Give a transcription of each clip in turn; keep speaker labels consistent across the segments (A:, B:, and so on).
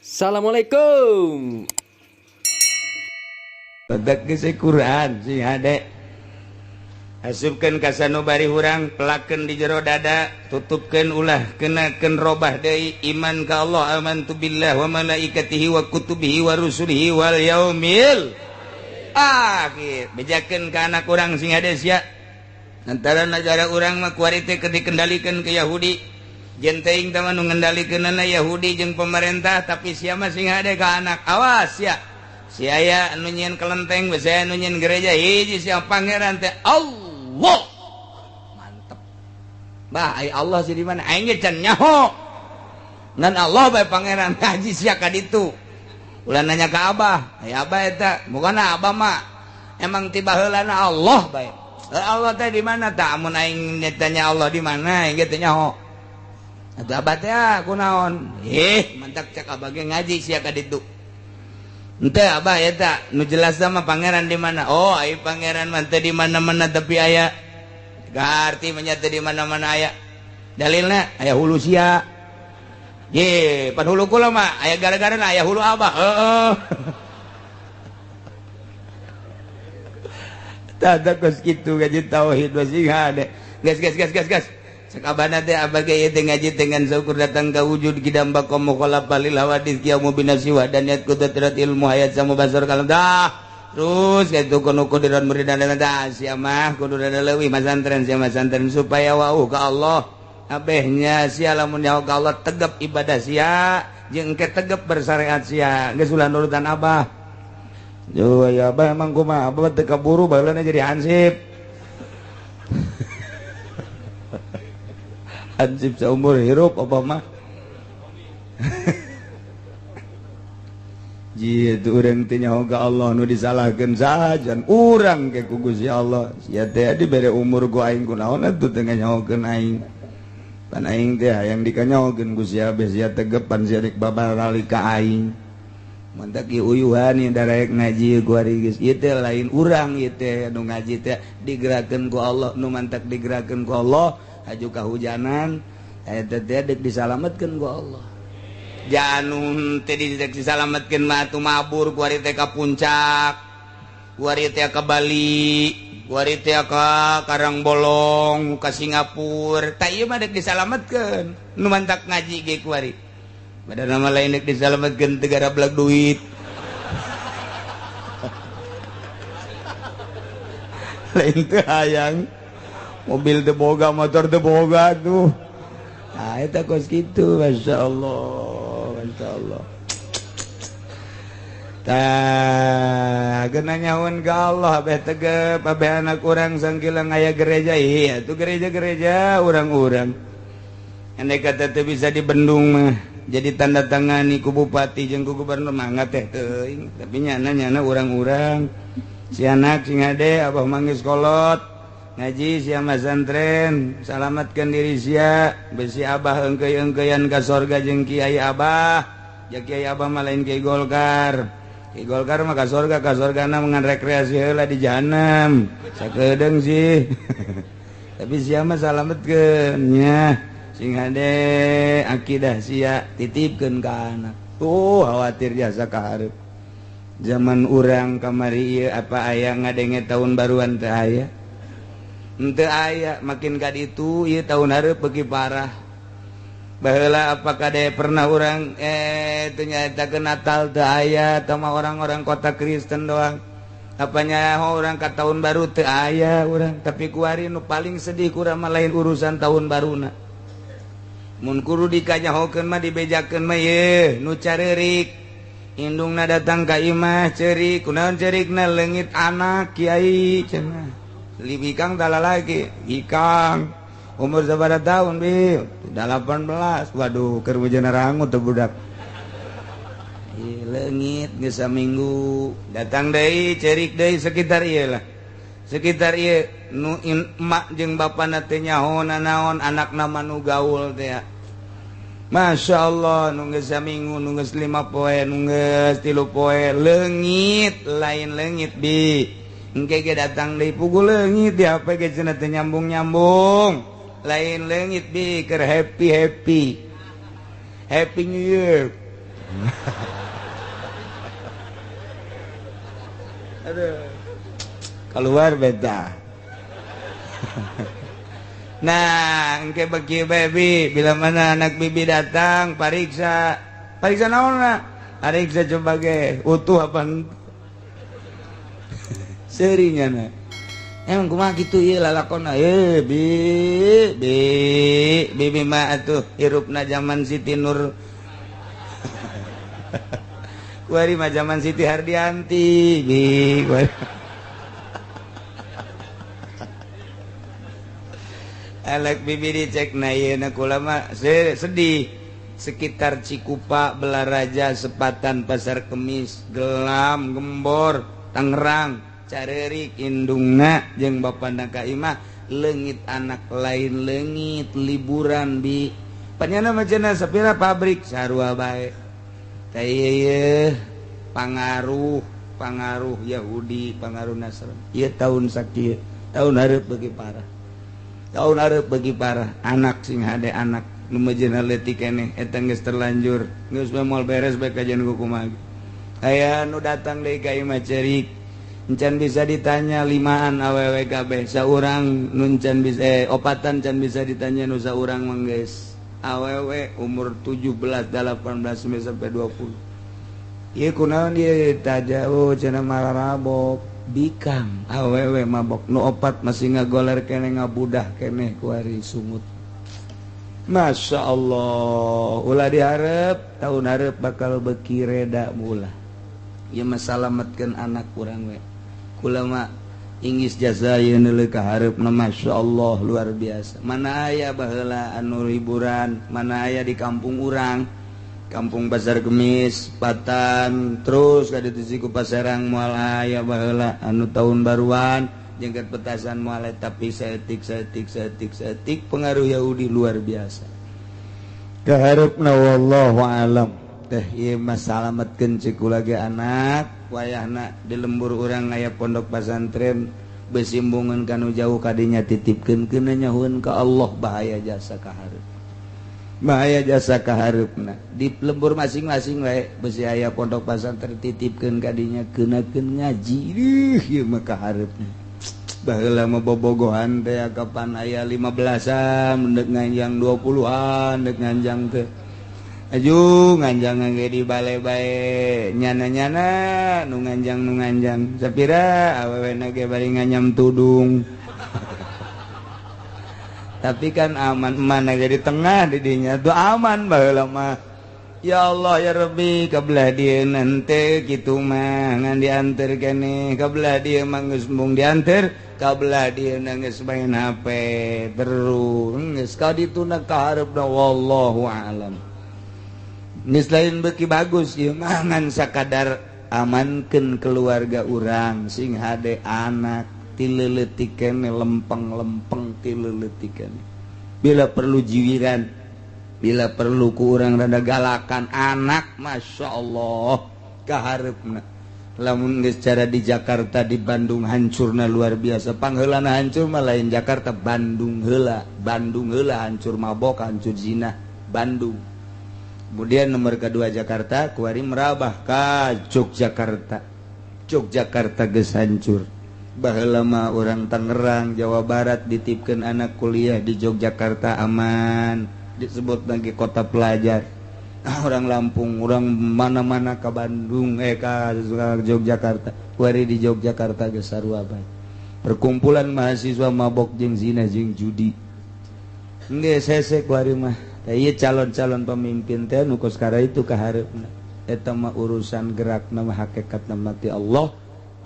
A: Assalamualaikum.
B: Badak geus Quran sing hade. Asupkeun ka sanubari hurang, pelakeun di jero dada, tutupkeun ulah kenakeun robah deui iman ka Allah, amantu billah wa malaikatihi wa kutubihi wa rusulihi wal yaumil akhir. Bejakeun ka anak urang sing hade sia. Antara negara urang mah kuari teh dikendalikeun ke Yahudi. Jeung teuing teh mah nu ngendalikeunana Yahudi jeung pemerintah, tapi sia mah sing hade ka anak. Awas sia. Si aya nu nyieun kelenteng, besi aya nu nyieun gereja, hiji sia pangeran teh Allah. Mantep. Bah, ai Allah sih di mana? Aing ge can nyaho. Ngan Allah bae pangeran haji sia ka ditu. Ulah nanya ka abah, ai abah eta, bukanna abah mah emang ti baheulana Allah bae. Allah teh di mana tah amun aing tanya Allah di mana, aing ge teu nyaho. Atuh abah teh kunaon? Ih, mantak cek abah ge ngaji sia ka ditu. Ente abah eta nu jelas mah pangeran di mana? Oh, ai pangeran mah teu di mana-mana tapi aya. Garti mah nya teu di mana-mana aya. Dalilna aya hulu sia. Ye, pan hulu kula mah aya gara-garana aya hulu abah. Heeh. Tah kos kitu ngaji tauhid sing hade. Gas gas gas gas gas. Sakabana teh abah ge ieu teh ngaji dengan syukur datang ka wujud kidam baqa mukhalafah lil hawadits qiyamu binafsi wa daniyat qudrat ilmu hayat sama basar kalam dah. Terus kitu kono kudiran muridan dah sia mah kudu rada leuwih masantren sia masantren supaya wauh ka Allah. Abehnya sia lamun nyaho ka Allah tegep ibadah sia jeung engke tegep bersyariat sia geus ulah nurutan abah. Yo ya abah emang kumaha abah teu kaburu baheulana jadi hansip. Hansip seumur hirup apa mah. Jitu urang teh nyaho ka Allah nu disalahkeun sajan urang ke ku Gusti Allah. Sia teh dibere umur ku aing kunaon atuh teu nyahokeun aing. Pan aing teh hayang dikanyahokeun ku sia beh sia tegepan sia rek babarali ka aing. Mantak ieu uyuhan ieu daraek ngaji ku ari geus ieu teh lain urang ieu teh nu ngaji teh digerakkeun ku Allah nu mantak digerakkeun ku Allah. Haju kahujanan eta teh deuk disalametkeun ku Allah. Janun teh deuk disalametkeun mah atuh mabur ku ari teh ka puncak, ku ari teh ka Bali, ku ari teh ka Karangbolong, ka Singapura. Tah ieu mah deuk disalametkeun. Nu mantak ngaji ge ku ari. Badan nama lain deuk disalametkeun teu garablag duit. Lain teu hayang mobil teu boga, motor teu boga tuh. Nah, eta kos kitu, Masya Allah, Masya Allah. Tah, geuna nyaun ka Allah abeh tegep, abeh anak urang sangkilang aya gereja, iya tuh gereja-gereja urang-urang. Andai kata teu bisa dibendung mah, jadi tanda tangani ku bupati jeung ku gubernur mangga teh teuing, tapi nyana-nyana urang-urang. Si anak sing hade abah manggis kolot. Ngaji sia masantren, salamatkan diri sia, besi abah engkei-engkeian ka sorga jeung kiai abah. Ja kiai abah mah lain kiai Golkar. Kiai Golkar mah ka sorga, ka sorgana ngan rekreasi heula di jahanam. Sakedeung sih. Tapi sia mah salametkeun nya. Sing hade akidah sia titipkeun ka anak. Tuh khawatir jasa ka hareup. Zaman urang kamari ieu apa aya ngadenge tahun baruan teh aya. Ente aya makin ka ditu ieu tahun hareup beuki parah. Baheula apakah de pernah urang teu nyaetakeun Natal teu aya tah mah orang-orang kota Kristen doang. Apanya orang ka tahun baru teu aya urang, tapi kuari nu paling sedih kurang mah lain urusan tahun baruna. Mun kudu dikanyahokeun mah dibejakeun mah yeuh nu careurik. Indungna datang ka imah ceurik, kunaon ceurikna leungit anak kiai cenah. Libikang tala lagi, ikang umur sabaraha tahun bi? 18. Waduh, keur bejana rangut teh budak. Ih, leungit geus saminggu. Datang deui, cerik deui sekitar ieu lah. Sekitar ieu nu emak jeung bapana teh nyaho nanaon anakna mah nu gaul teh. Masya Allah, nu geus saminggu, nu geus 5 poe, nu geus 3 poe, leungit lain leungit bi. Engke ge datang deui pugu leungit di HP ge cenah teu nyambung-nyambung. Lain leungit bi keur happy-happy. Happy New Year. Aduh. Keluar beta. Nah, engke beki baby, bila mana anak bibi datang pariksa. Pariksa naonna? Pariksa coba ge utuh apa serinya na. Emang kumaha kitu ieu lalakonna? Bi bi bibi mah atuh hirupna zaman Siti Nur. Kuari mah zaman Siti Hardianti, bi kuari. Alek bibi dicek na ieu na kula mah sedih. Sekitar Cikupa, Belaraja, Sepatan, Pasar Kemis, Gelam, Gembor, Tangerang, Carerik, indungna jeung bapana ka imah leungit anak lain leungit liburan bi. Panyana mah cenah sapira pabrik sarua bae. Tah ieu pangaruh pangaruh Yahudi, pangaruh Nasrani. Ieu tahun sakieu, tahun hareup beuki parah. Tahun hareup beuki parah, anak sing hade anak nu mejeuna leutik keneh eta geus terlanjur, geus moal beres bae kajian ku kumaha. Aya nu datang deui ka imah cerik. Encan bisa ditanya limaan awewe kabeh, saurang nu encan bisa opatan can bisa ditanya nu saurang mah geus awewe umur 17, 18 sampai 20. Ieu kunaon ieu taja oh cenah mararabok bikang awewe mabok nu opat masih ngagoler keneh ngabudah keneh kuari sungut. Masya Allah, ulah diharap tahun hareup bakal beki reda mula. Ieu mah salametkeun anak urang we. Kula mah ingis jasa ieu neuleuh ka hareupna Masya Allah luar biasa. Mana aya baheula anu hiburan, mana aya di kampung urang, kampung Pasar Kemis, Patan, terus ka ditu siku Paserang moal aya baheula anu tahun baruan jengket petasan moal tapi saeutik saeutik saeutik saeutik pengaruh Yahudi luar biasa. Ka hareupna wallahu alam. Teh ieu mah salametkeun cek kula ge anak wayahna di lembur urang aya pondok pesantren besimbungan kanu jauh kadinya titipkeun keuna nyahueun ka Allah bahaya jasa ka hareup. Bahaya jasa ka hareupna di lembur masing-masing wae besi aya pondok pesantren titipkeun kadinya keunakeun ngaji. Ih ieu mah ka hareupna. Baheula mah bobogohan teh kapan aya 15-an dek nganjang 20-an dek nganjang teh. Aju nganjang ge di bale bae nyana-nyana nu nganjang sapira awewena ge bari nganyam tudung. Tapi kan aman mana ge di tengah di dinya tuh aman baheula mah. Ya Allah ya Rabbi kabelah dieu nante kitu mah ngan dianter keneh kabelah dieu mah geus embung dianter kabelah dieu geus main HP terus geus ka dituna ka hareupna wallahu alam. Geus lain beuki bagus ieu mah ngan sakadar amankeun keluarga urang sing hade anak ti leuletik keneh lempeng-lempeng ti leuletik keneh. Bila perlu jiwiran, bila perlu ku urang rada galakan anak Masya Allah kahareupna. Lamun geus cara di Jakarta di Bandung hancurna luar biasa. Pangheulana hancur mah lain Jakarta, Bandung heula. Bandung heula hancur mabok, hancur zina, Bandung. Kemudian nomor kedua Jakarta, kuari merabah ka Yogyakarta. Yogyakarta geus hancur. Baheula mah urang Tangerang, Jawa Barat ditipkeun anak kuliah di Yogyakarta aman, disebut lagi kota pelajar. Orang Lampung, orang mana-mana ke Bandung, ke Yogyakarta. Kuari di Yogyakarta geus sarua bae. Perkumpulan mahasiswa mabok jeung zina jeung judi. Geus hese kuari mah. Tah ieu calon-calon pemimpin teh nu kos itu ka hareupna. Eta mah urusan gerakna mah hakikatna mah ti Allah.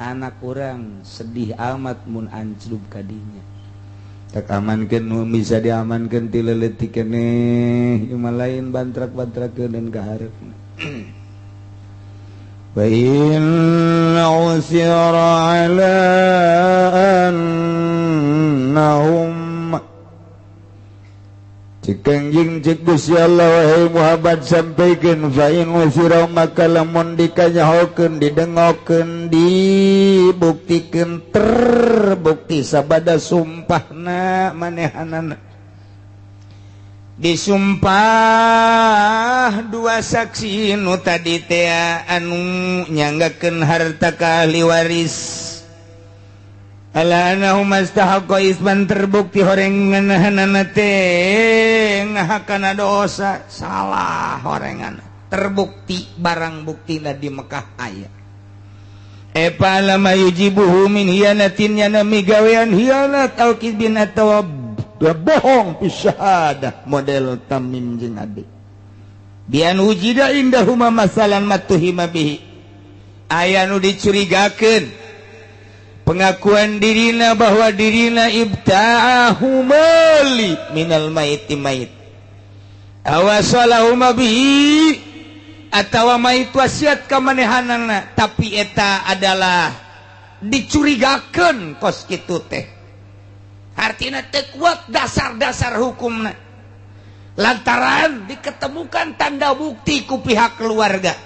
B: Anak urang sedih amat mun anclub kadinya. Tak amankeun nu bisa diamankeun ti leuletik keneh ieu mah lain bantrak-bantrakeun dan ka hareupna. Wa in usira ala annahum Cekeng jeung cek Gusti Allah wahai Muhammad sampaikan fa in usira maka lamun dikanyahokeun didengokeun dibuktikeun terbukti sabada sumpahna manehanana disumpah Dua saksi nu tadi teh anu nyanggakeun harta ka ahli waris. Ala annahu mastahaqqa isman terbukti horenganna teh ngahakana dosa, salah horengan. Terbukti barang buktina di Mekah aya. Epa lama yujibuhu min hianatin yana migawean hianat au kizbin atawa bohong pisyahadah model Tamim jeung Adi. Bian wujida indahuma masalan matuhima bihi. Aya nu dicurigakeun pengakuan dirina bahwa dirina ibta'ahu mali minal maiti mait. Awasalahuma bihi atawa mait wasiat ka manehanana, tapi eta adalah dicurigakeun kos kitu teh. Artina teu kuat dasar-dasar hukumna. Lantaran diketemukan tanda bukti ku pihak keluarga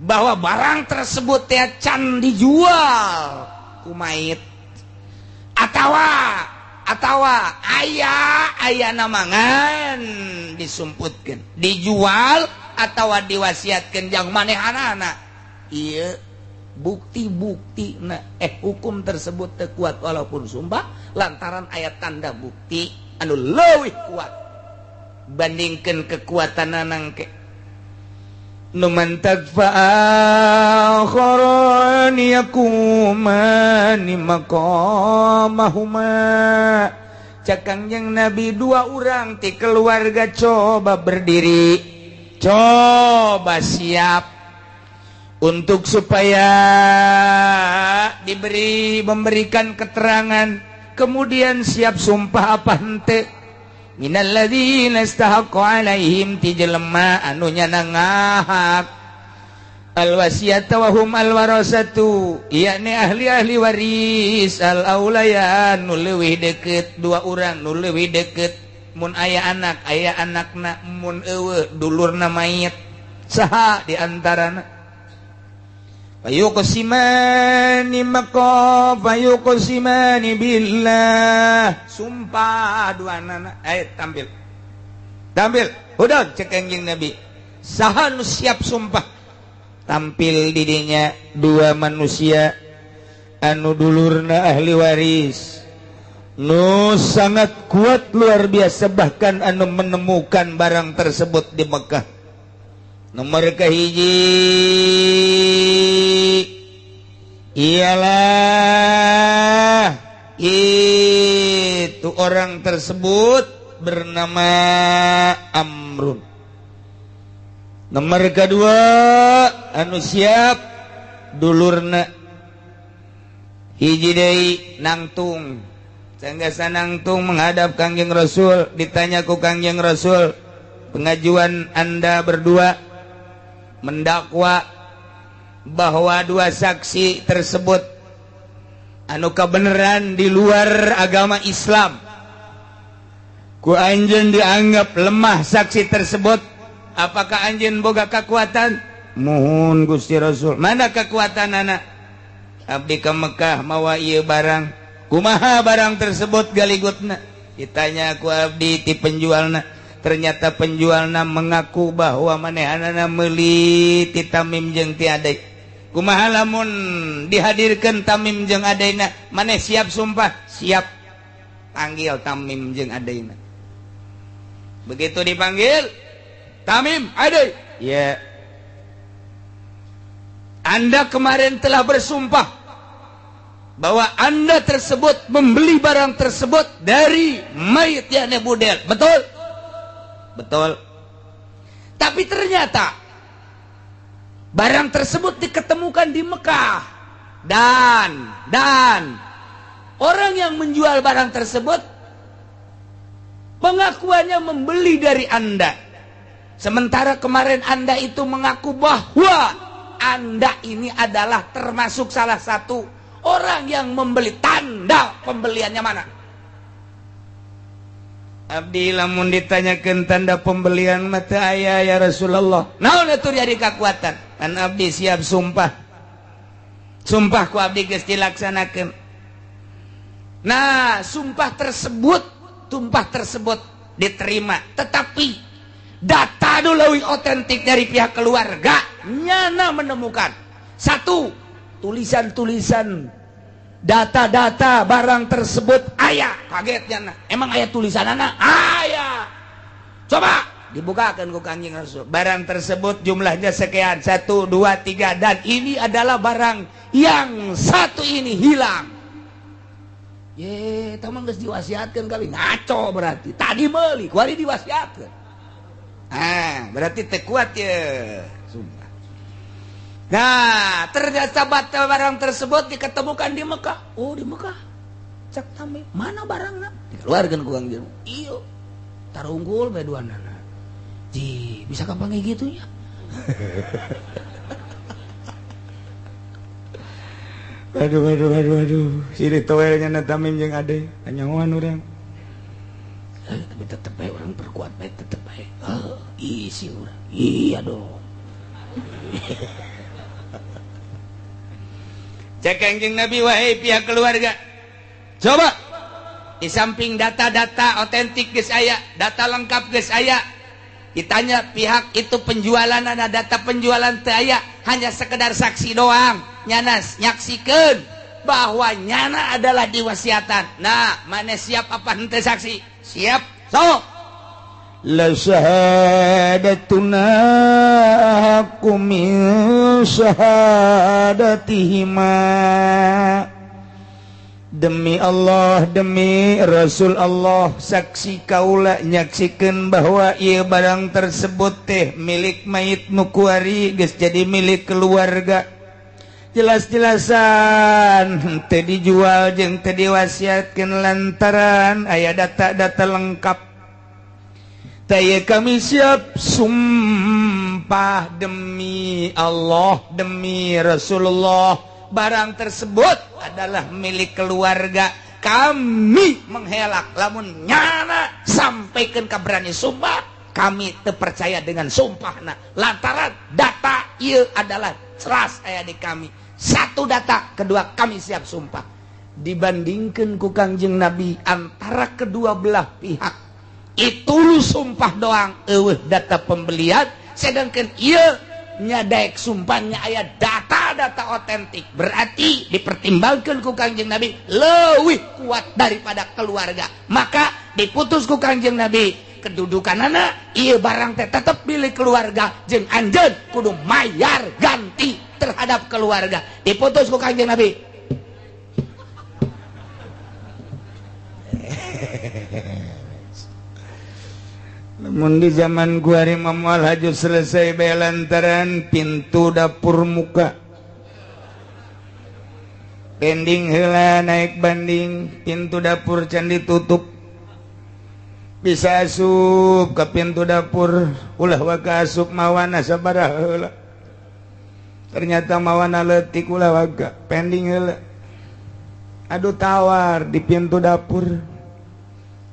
B: bahwa barang tersebut teh can dijual ku mayit atawa atawa aya namangan disumputkeun dijual atawa diwasiatkeun jang manehanana. Ieu bukti-bukti na hukum tersebut teu kuat walaupun sumpah lantaran aya tanda bukti anu leuwih kuat bandingkan kekuatan nangke nu mantak fa'akharani yakumani maqamahuma. Cak Kangjeng Nabi dua orang ti keluarga coba berdiri, coba siap untuk supaya diberi memberikan keterangan, kemudian siap sumpah apa henteu. Minalladzina istahaqqu alaihim ti jelema anu nyana ngahak alwasiyata wa hum alwarasatu yakni ahli-ahli waris al aulayan nu leuwih deukeut dua urang nu leuwih deukeut mun aya anak aya anakna mun eueuh dulurna mayit saha di antarana. Fayuqsimani maqa fayuqsimani billah. Sumpah dua anak tampil. Tampil. Udah cek Kangjeng Nabi. Saha nu siap sumpah? Tampil didinya dua manusia anu dulurna ahli waris. Nu sangat kuat luar biasa bahkan anu menemukan barang tersebut di Mekah. Nomor kahiji ialah itu orang tersebut bernama Amrun. Nomor kedua anu siap dulurna hiji deui nangtung. Sanggeus nangtung menghadap Kangjeng Rasul, ditanya ku Kangjeng Rasul, pengajuan Anda berdua mendakwa bahwa dua saksi tersebut anu kebenaran di luar agama Islam, ku anjeun dianggap lemah saksi tersebut. Apakah anjeun boga kekuatan? Mohon Gusti Rasul, mana kekuatan anak? Abdi ke Mekah mawa ieu barang. Kumaha barang tersebut galigutna? Ditanya ku abdi ti penjualna. Ternyata penjualna mengaku bahwa manehanana meuli ti Tamim jeung ti Adai. Kumaha lamun dihadirkeun Tamim jeung Adaina, maneh siap sumpah? Siap. Panggil Tamim jeung Adaina. Begitu dipanggil, Tamim, Adai. Ya. Anda kemarin telah bersumpah bahwa Anda tersebut membeli barang tersebut dari mayit yakni Budel. Betul? Betul. Tapi ternyata barang tersebut diketemukan di Mekah dan orang yang menjual barang tersebut pengakuannya membeli dari Anda. Sementara kemarin Anda itu mengaku bahwa Anda ini adalah termasuk salah satu orang yang membeli. Tanda pembeliannya mana? Abdi lamun ditanyakan tanda pembelian mata ayah ya Rasulullah. Naon atuh jadi kekuatan? Kan abdi siap sumpah. Sumpah ku abdi geus dilaksanakeun. Nah, sumpah tersebut, tumpah tersebut diterima, tetapi Data dulu leuwih otentik dari pihak keluarga nyana menemukan satu tulisan-tulisan data-data barang tersebut aya. Kaget nyana, emang aya tulisanana? Aya. Coba dibukakan ku Kangjeng Rasul, barang tersebut jumlahnya sekian, 1, 2, 3, dan ini adalah barang yang satu ini hilang. Ye, tah mah geus diwasiatkeun kali, ngaco berarti. Tadi meuli, kuari diwasiatkeun. Ah, berarti teu kuat ya. Sumpah. Nah, ternyata barang tersebut diketemukan di Mekah. Oh, di Mekah. Cak Tamim, mana barangna? Dikeluarkeun ku Kangjeng. Iyo. Tarunggul bae duanana. Ji, bisa kapan kayak gitu ya? Aduh aduh aduh aduh. Sini toelnya na Tamim jeung ade, anyahoan urang. Tapi tetep bae orang perkuat bae tetep bae. Isi urang. Iya dong. Cek Kangjeng Nabi, wahai pihak keluarga. Coba di samping data-data otentik geus aya, data lengkap geus aya. Ditanya pihak itu penjualan, ada data penjualan teu aya, hanya sekedar saksi doang. Nyanas nyaksikeun bahwa nyana adalah diwasiatan. Nah, mana siap apa henteu saksi? Siap. So la syahadatuna haqqu min syahadatihima. Demi Allah, demi Rasul Allah, saksi kaula nyaksikeun bahwa ieu barang tersebut teh milik mayit nu kuari geus jadi milik keluarga. Jelas-jelasan teh dijual jeung teh diwasiatkeun lantaran aya data-data lengkap. Teh kami siap sumpah demi Allah, demi Rasulullah, barang tersebut adalah milik keluarga. Kami menghelak lamun nyana sampaikan ka berani sumpah, kami terpercaya dengan sumpahna lantaran data ieu adalah jelas aya di kami. Satu data, kedua kami siap sumpah. Dibandingkan ku Kangjeng Nabi antara kedua belah pihak itu sumpah doang eueuh data pembelian, sedangkan ieu nyadaek sumpahnya aya data-data otentik, berarti dipertimbangkan ku Kangjeng Nabi leuwih kuat daripada keluarga. Maka diputus ku Kangjeng Nabi kedudukanana ieu barang teh tetep milik keluarga jeung anjeun kudu mayar ganti terhadap keluarga. Diputus ku Kangjeng Nabi. Namun di zaman kuari mamual haju selesai bae lantaran pintu dapur muka. Pending heula naik banding, pintu dapur can ditutup. Bisa asup ke pintu dapur, ulah waga asup mawana sabaraha heula. Ternyata mawana leutik ulah waga, pending heula. Aduh tawar di pintu dapur.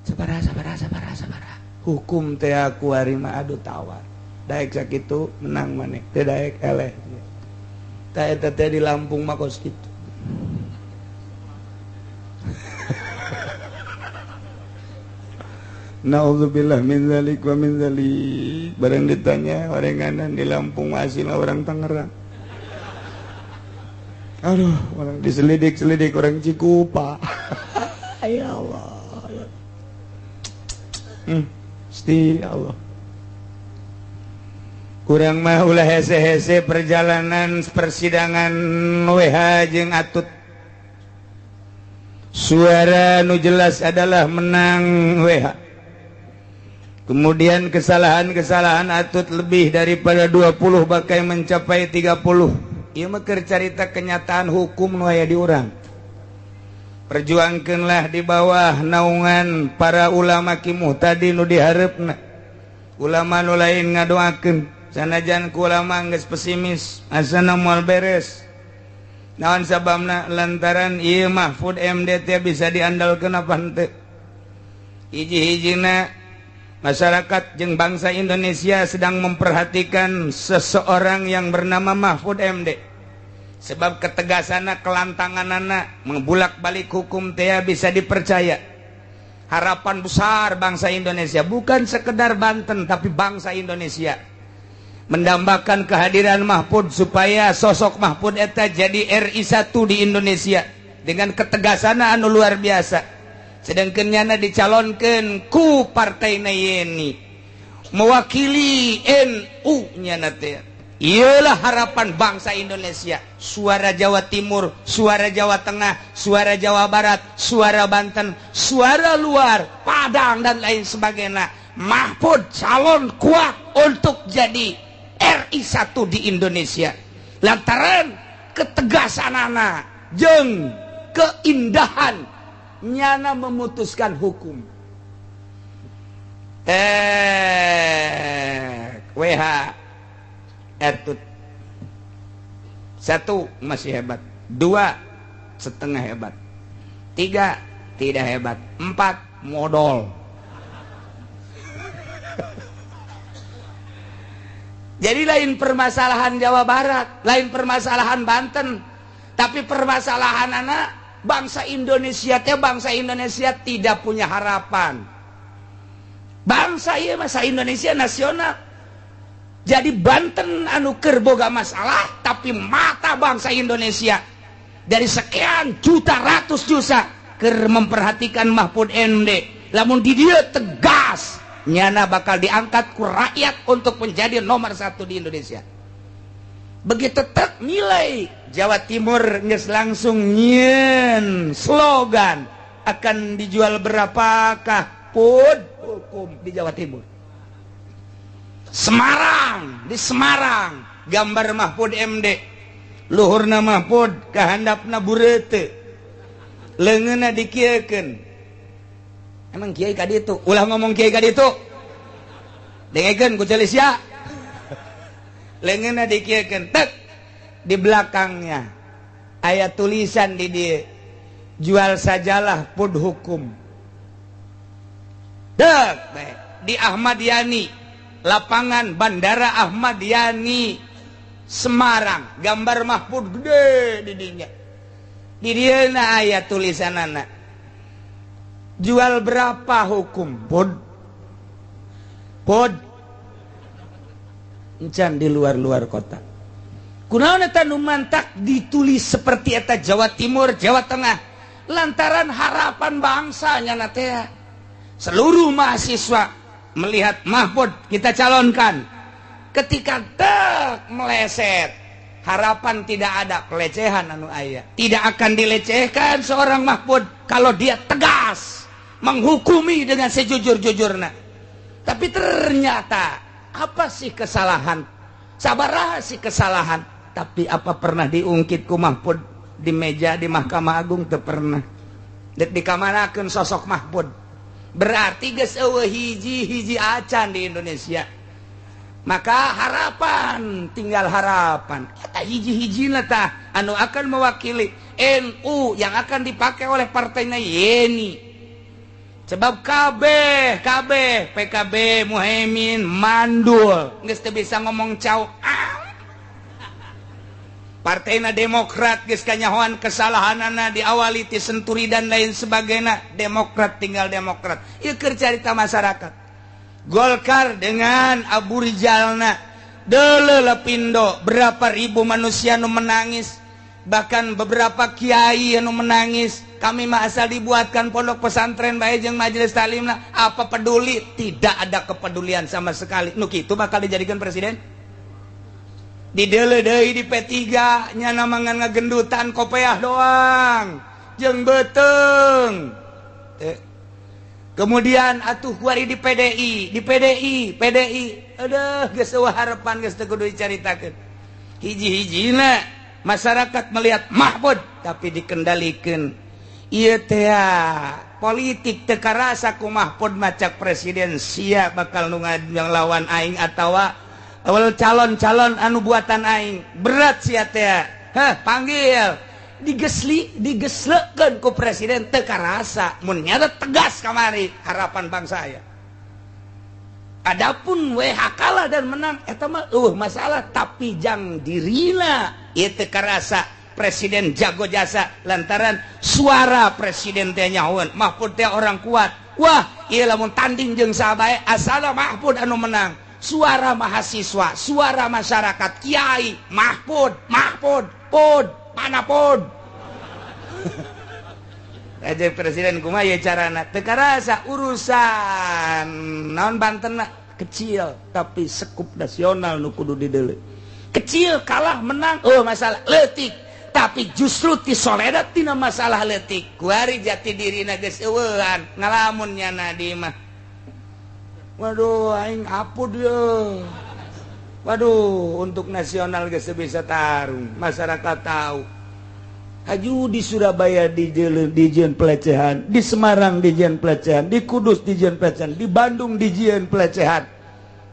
B: Sabaraha sabaraha sabaraha sabaraha. Hukum teh aku hari mah aduh tawar. Daek sakitu menang maneh, teu daek eleh. Tah eta teh di Lampung mah kos kitu. Nauzubillah min zalik wa min zalik. Bareng ditanya orenganan di Lampung asli orang Tangerang. Aduh, orang diselidik-selidik orang Cikupa. Ya Allah. Gusti Allah. Kurang mah ulah hese-hese perjalanan persidangan WH jeung Atut. Suara nu jelas adalah menang WH. Kemudian kesalahan-kesalahan Atut lebih daripada 20 bakai mencapai 30. Ieu mah keur carita kenyataan hukum nu aya di urang. Perjuangkeunlah di bawah naungan para ulama ki muhtadi nu dihareupna. Ulama nu lain ngadoakeun, sanajan ku ulama geus pesimis, asana moal beres. Naon sababna? Lantaran ieu Mahfud MD teh bisa diandalkeun apa henteu? Hiji-hijina masyarakat jeung bangsa Indonesia sedang memperhatikan seseorang yang bernama Mahfud MD. Sebab ketegasanna, kelantanganana, membulak-balik hukum teh bisa dipercaya. Harapan besar bangsa Indonesia, bukan sekedar Banten tapi bangsa Indonesia, mendambakan kehadiran Mahfud supaya sosok Mahfud eta jadi RI 1 di Indonesia dengan ketegasan anu luar biasa. Sedangkan nyana dicalonkan ku partai Yeni mewakili NU nyana teh. Iyalah harapan bangsa Indonesia, suara Jawa Timur, suara Jawa Tengah, suara Jawa Barat, suara Banten, suara luar, Padang dan lain sebagainya. Mahfud calon kuat untuk jadi RI 1 di Indonesia lantaran ketegasan anak jeng keindahan nyana memutuskan hukum. WH Etut 1 masih hebat, 2,5 hebat, 3 tidak hebat, 4 modal. Jadi lain permasalahan Jawa Barat, lain permasalahan Banten, tapi permasalahan anak bangsa Indonesia teh, bangsa Indonesia tidak punya harapan. Bangsa ieu masa Indonesia nasional. Jadi Banten anu keur boga masalah, tapi mata bangsa Indonesia dari sekian juta ratus juta keur memperhatikan Mahfud MD. Lamun di dieu tegas, nyana bakal diangkat ku rakyat untuk menjadi nomor 1 di Indonesia. Begitu tek nilai Jawa Timur geus langsung nyieun slogan akan dijual berapakah pun hukum di Jawa Timur. Semarang, di Semarang gambar Mahfud MD, luhurna Mahfud kahandapna burete, leungeunna dikieukeun. Emang kiai ka ditu, ulah ngomong kiai ka ditu. Dengekeun ku celis ya. Leungeunna dikieukeun, tek di belakangnya aya tulisan di dieu, jual sajalah pud hukum. Dek di Ahmad Yani, lapangan Bandara Ahmad Yani Semarang, gambar Mahfud gede di dinya. Di dieu na aya tulisanana, jual berapa hukum pod pod encan di luar-luar kota. Kunaon eta nu mantak ditulis seperti eta Jawa Timur, Jawa Tengah, lantaran harapan bangsa nyana teh. Seluruh mahasiswa melihat Mahfud kita calonkan. Ketika tek meleset, harapan tidak ada, pelecehan anu aya. Tidak akan dilecehkan seorang Mahfud kalau dia tegas menghukumi dengan sejujur-jujurna. Tapi ternyata apa sih kesalahan? Sabaraha sih kesalahan? Tapi apa pernah diungkit ku Mahfud di meja di Mahkamah Agung? Teu pernah. Dek dikamanakeun sosok Mahfud. Berarti geus eueuh hiji-hiji acan di Indonesia. Maka harapan tinggal harapan. Eta hiji-hijina tah anu akan mewakili NU yang akan dipakai oleh partainya Yeni. Sebab KB, KB, PKB, Muhaimin, mandul, geus teu bisa ngomong cau. Partainya Demokrat geus kanyahoan kesalahanana diawali ti Senturi dan lain sebagainya. Demokrat tinggal Demokrat. Ieu keur carita masyarakat. Golkar dengan Abu Rijalna, deuleu Lapindo berapa ribu manusia nu menangis, bahkan beberapa kiai anu menangis. Kami mah asal dibuatkan pondok pesantren bae jeung majelis taklimna, apa peduli? Tidak ada kepedulian sama sekali. Nu kitu bakal dijadikan presiden? Di deuleu deui di P3 nya mangan ngagendutan kopeah doang jeung beuteung. Kemudian atuh kuari di PDI, di PDI, PDI. Aduh, geus eueuh harapan geus teu kudu dicaritakeun. Hiji-hijina masyarakat melihat Mahfud tapi dikendalikeun. Ieu teh politik teu karasa ku Mahfud macak presiden sia bakal nu ngalawan aing atawa awal calon-calon anu buatan aing. Berat sia teh. Heh, panggil. Digesli, digeslekeun ku presiden teu karasa mun nyata tegas kamari harapan bangsa aya. Adapun WH kalah dan menang eta mah eueuh masalah, tapi jang dirina ieu teu karasa presiden jago jasa lantaran suara presiden teh nyahoeun Mahfud teh orang kuat. Wah, ieu lamun tanding jeung saha bae asal Mahfud anu menang. Suara mahasiswa, suara masyarakat, kiai, Mahfud, Mahfud, Pud, mana Pud? Aja presiden kumaha ye carana? Teu karasa urusan naon Banten kecil tapi sekup nasional nu kudu dideuleu. Kecil kalah menang, oh masalah leutik, tapi justru ti soledat tina masalah leutik. Kuari jati dirina geus eueuhan ngalamun nyana di mah. Waduh aing apud ye. Waduh untuk nasional geus bisa tarung, masyarakat tahu. Haju di Surabaya dijieun pelecehan, di Semarang dijieun pelecehan, di Kudus dijieun pelecehan, di Bandung dijieun pelecehan.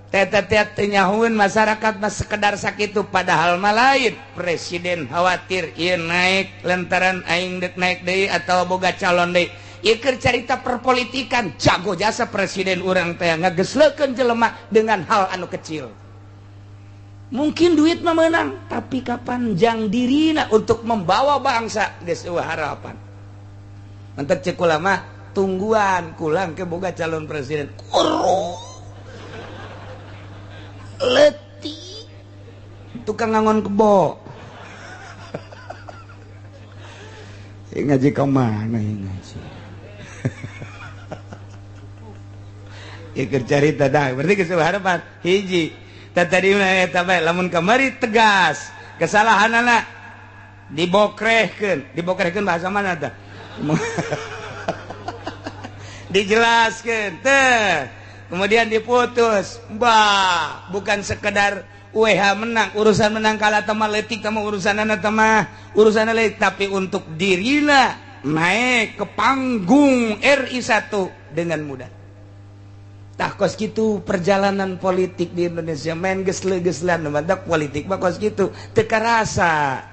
B: Teh teu nyahueun masyarakat mah sekedar sakitu, padahal mah lain. Presiden khawatir ieu naik lantaran aing dek naik deui atau boga calon deui. Ieu keur carita perpolitikan, jago jasa presiden urang teh ngageslekeun jelema dengan hal anu kecil. Mungkin duit mah menang, tapi kapan jang dirina untuk membawa bangsa geus eueuh harapan. Mentek cek kula mah tungguan kulang ke boga calon presiden. Kuru leutik tukang ngangon kebo. Ngaji ka mana ieu ngaji? Ieu keur carita dah, berarti geus eueuh harapan. Hiji tadi eta bae lamun kamari tegas kesalahanana dibokrehkeun, dibokrehkeun bahasa mana tah? Dijelaskeun teh, kemudian diputus. Bah, bukan sekedar WH menang, urusan menang kalah teh mah leutik teh mah urusanana teh mah urusanna leutik, tapi untuk dirina naik ke panggung RI 1 dengan mudah. Tah kos kitu perjalanan politik di Indonesia main gesle-geslean mantak politik mah kos kitu teu karasa.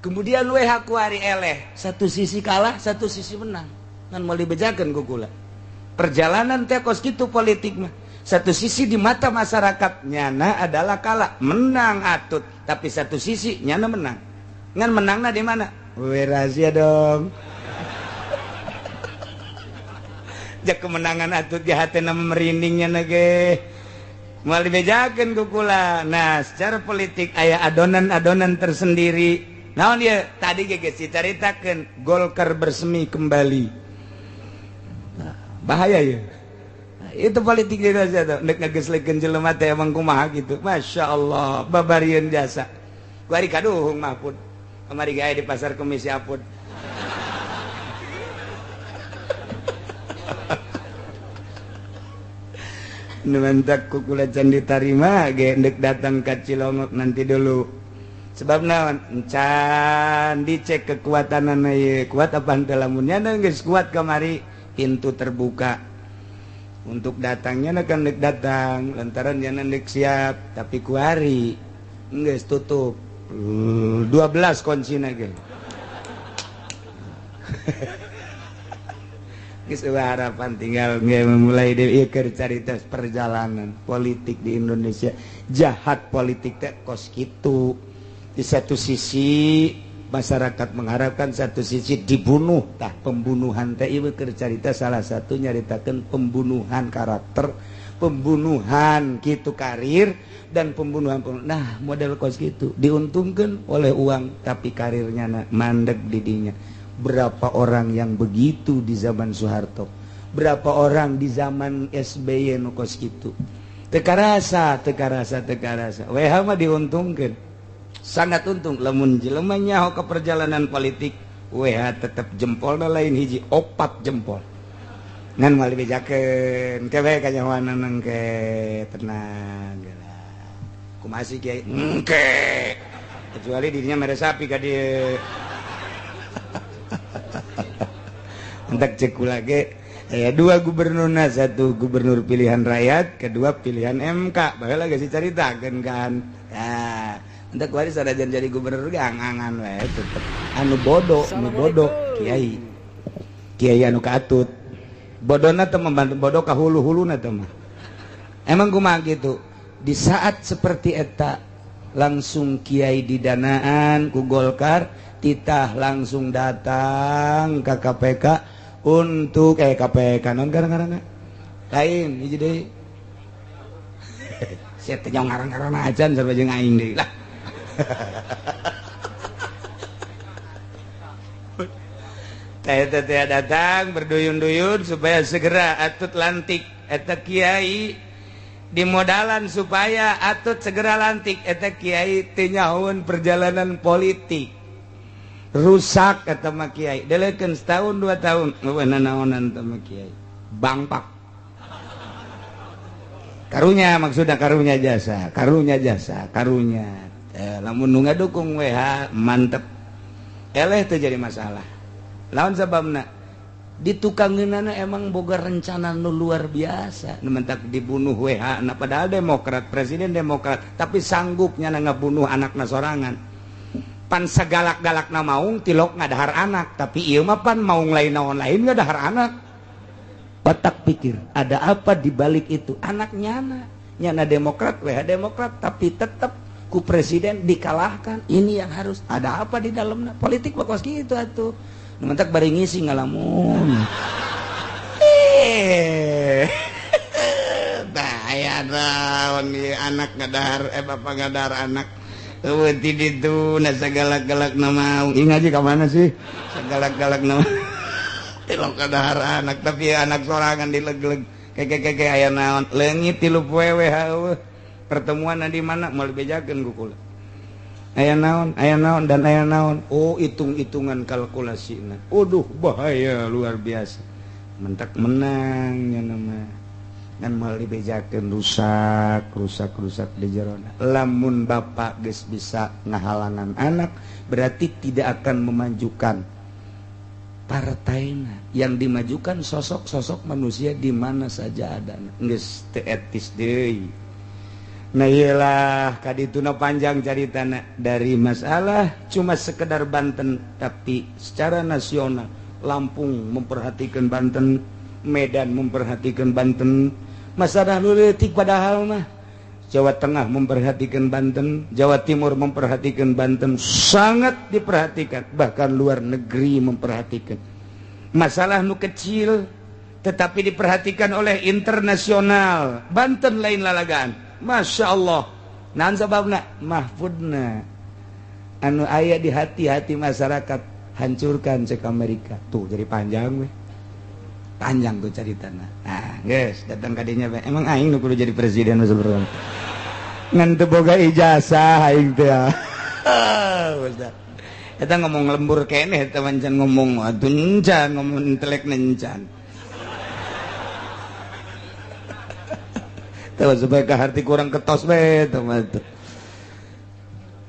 B: Kemudian WH kuari eleh, satu sisi kalah, satu sisi menang. Ngan moal dibejakeun ku kula. Perjalanan teh kos kitu politik mah. Satu sisi di mata masyarakat nyana adalah kalah, menang atut, tapi satu sisi nyana menang. Ngan menangna di mana? We rahasia dong. Jak kemenangan atut ge hatena merindingnya nage moal dibejakeun ku kula. Nah, secara politik aya adonan-adonan tersendiri. Naon ieu? Tadi ge geus dicaritakeun Golkar bersemi kembali. Nah, bahaya ya. Nah, itu politik di Indonesia tuh nek ngageslekeun jelema teh emang kumaha gitu. Masya Allah, babarieun jasa. Kuari kaduhung Mahfud. Kamari ge aya di pasar Kemis Apud. Numantak kukula can ditarima ge ndek datang ka Cilongok nanti dulu. Sebab naon? Can dicek kekuatanana ieu, kuat apa henteu lamun nya geus kuat kamari pintu terbuka. Untuk datangnya na kan ndek datang lantaran nya ndek siap, tapi kuari geus tutup. 12 kuncina ge. Geus harapan tinggal memulai deui keur carita perjalanan politik di Indonesia. Jahat politik teh kos kitu. Di satu sisi masyarakat mengharapkan, satu sisi dibunuh. Tah pembunuhan teh ieu keur carita salah satu nyaritakeun pembunuhan karakter, pembunuhan kitu karir, dan pembunuhan. Nah, model kos kitu diuntungkeun oleh uang tapi karirnya mandek didinya. Berapa orang yang begitu di zaman Soeharto, berapa orang di zaman SBY nu kos kitu. Teu karasa, teu karasa, teu karasa. WH mah diuntungkeun. Sangat untung lamun jelema nyaho ke perjalanan politik, WH tetep jempolna lain hiji, opat jempol. Ngan moal dibejakeun, ke bae kanyahoanana engke tenang geura. Kumaha sih kiai? Engke. Kecuali dirinya mere sapi ka dieu. Entak cek kula ge aya dua gubernurna, satu gubernur pilihan rakyat, kedua pilihan MK. Baheula geus dicaritakeun kan. Nah, entak kuari sanajan jadi gubernur ge angangan we tetep anu bodoh, anu bodoh kiai. Kiai anu kaatut. Bodona teh membantu bodoh ka hulu-huluna teh mah. Emang kumaha kitu? Di saat seperti eta langsung kiai didanaan ku Golkar, titah langsung datang ke KPK Untuk KPK non gara-gara lain hiji deui. Sia teh ngarang-ngarang acan sarua jeung aing deui lah. Teh datang berduyun-duyun supaya segera Atut lantik eta kiai dimodalan supaya Atut segera lantik eta kiai teu nyahoeun perjalanan politik rusak eta mah kiai delekeun setahun 2 tahun eueuh nanaonan teh mah kiai bangpak karunya maksudna karunya jasa karunya lamun nu ngadukung WH mantep eleh teu jadi masalah. Lawan sababna di tukangeunana emang boga rencana nu luar biasa nu mentak dibunuh WH na padahal Demokrat presiden Demokrat tapi sanggupnya ngabunuh anakna sorangan pan sagalak-galakna maung tilok ngadahar anak tapi ieu mah pan maung lain naon lain ngadahar anak. Otak pikir ada apa di balik itu anak nyana nyana Demokrat WH Demokrat tapi tetap ku presiden dikalahkan. Ini yang harus ada apa di dalamnya politik bakos kitu atuh. Mentak bari ngisi ngalamun. Bahaya naon ieu anak ngadahar bapak ngadahar anak. Eueuh ti ditu na sagalak-galak na maung. Ih ngaji ka mana sih? Sagalak-galak na tilok ngadahar anak tapi anak sorangan dileg-leg. Keke-keke aya naon? Leungit 3 poe we heueuh. Pertemuan di mana moal dibejakeun ku kula. Aya naon dan aya naon. Oh hitung-hitungan kalkulasina. Waduh bahaya luar biasa. Mentak menang nya nama. Ngan moal dibejakeun rusak di jerona. Lamun bapak geus bisa ngahalangan anak berarti tidak akan memajukan partaina. Yang dimajukan sosok-sosok manusia di mana saja ada. Geus teu etis deui. Nah iyalah kadituna panjang caritana dari masalah cuma sekedar Banten tapi secara nasional Lampung memperhatikan Banten, Medan memperhatikan Banten, masalah leutik padahal mah Jawa Tengah memperhatikan Banten, Jawa Timur memperhatikan Banten, sangat diperhatikan, bahkan luar negeri memperhatikan. Masalah nu kecil tetapi diperhatikan oleh internasional. Banten lain lalagaan. Masya Allah. Naon sababna? Mahfudna anu aya di hati-hati masyarakat hancurkan cek Amerika. Tuh jadi panjang weh. Panjang tuh caritana. Nah, guys, datang kadinya we. Emang aing nu kudu jadi presiden sebenarnya. Ngan teu boga ijazah aing teh. Ustaz. Eta ngomong lembur keneh eta wancan ngomong atuh encan ngomong intelek encan. Supaya ke hati kurang ketos we teman tuh.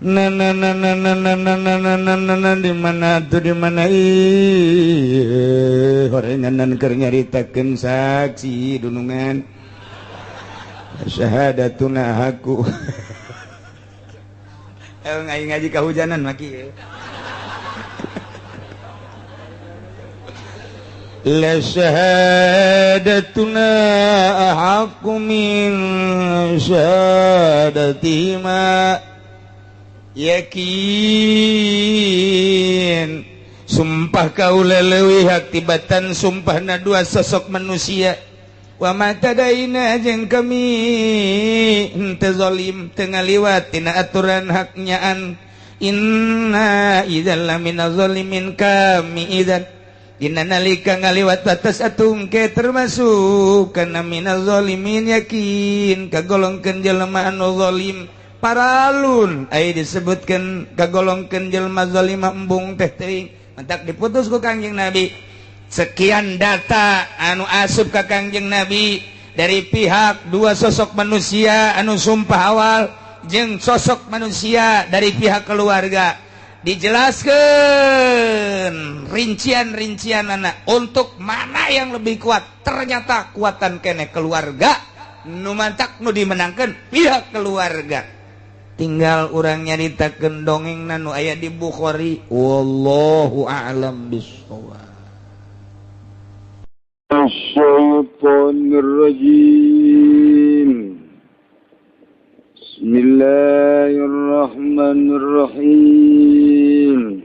B: Na na na na na na na na na na na di mana tuh di mana ih horenganan keur nyaritakeun saksi dunungan syahadatuna haku. Ngaji ngaji kahujanan maki. La syahadatuna ahaqqu min syahadatima yakin. Sumpah kaula leuwih hak tibatan sumpahna dua sosok manusia. Wa ma tadaina jeung kami henteu zalim teu ngaliwat tina aturan hak nyaan. Inna idzal lamina zalimin kami idzan dina nalika ngaliwat batas atung ke termasuk kana minaz zalimin yakin kagolongkeun jelema anu zalim paralun ai disebutkeun kagolongkeun jelema zalima embung teh teuing mentak diputus ku Kangjeng Nabi. Sekian data anu asup ka Kangjeng Nabi dari pihak dua sosok manusia anu sumpah awal jeung sosok manusia dari pihak keluarga. Dijelaskan rincian-rincian anak untuk mana yang lebih kuat. Ternyata kuatan kene keluarga nu mantak nu dimenangkan pihak keluarga. Tinggal urang nyaritakeun dongengna nu aya di Bukhari. Wallahu a'lam bissawab.
A: Asy-syaithanir rajim. Bismillahirrahmanirrahim.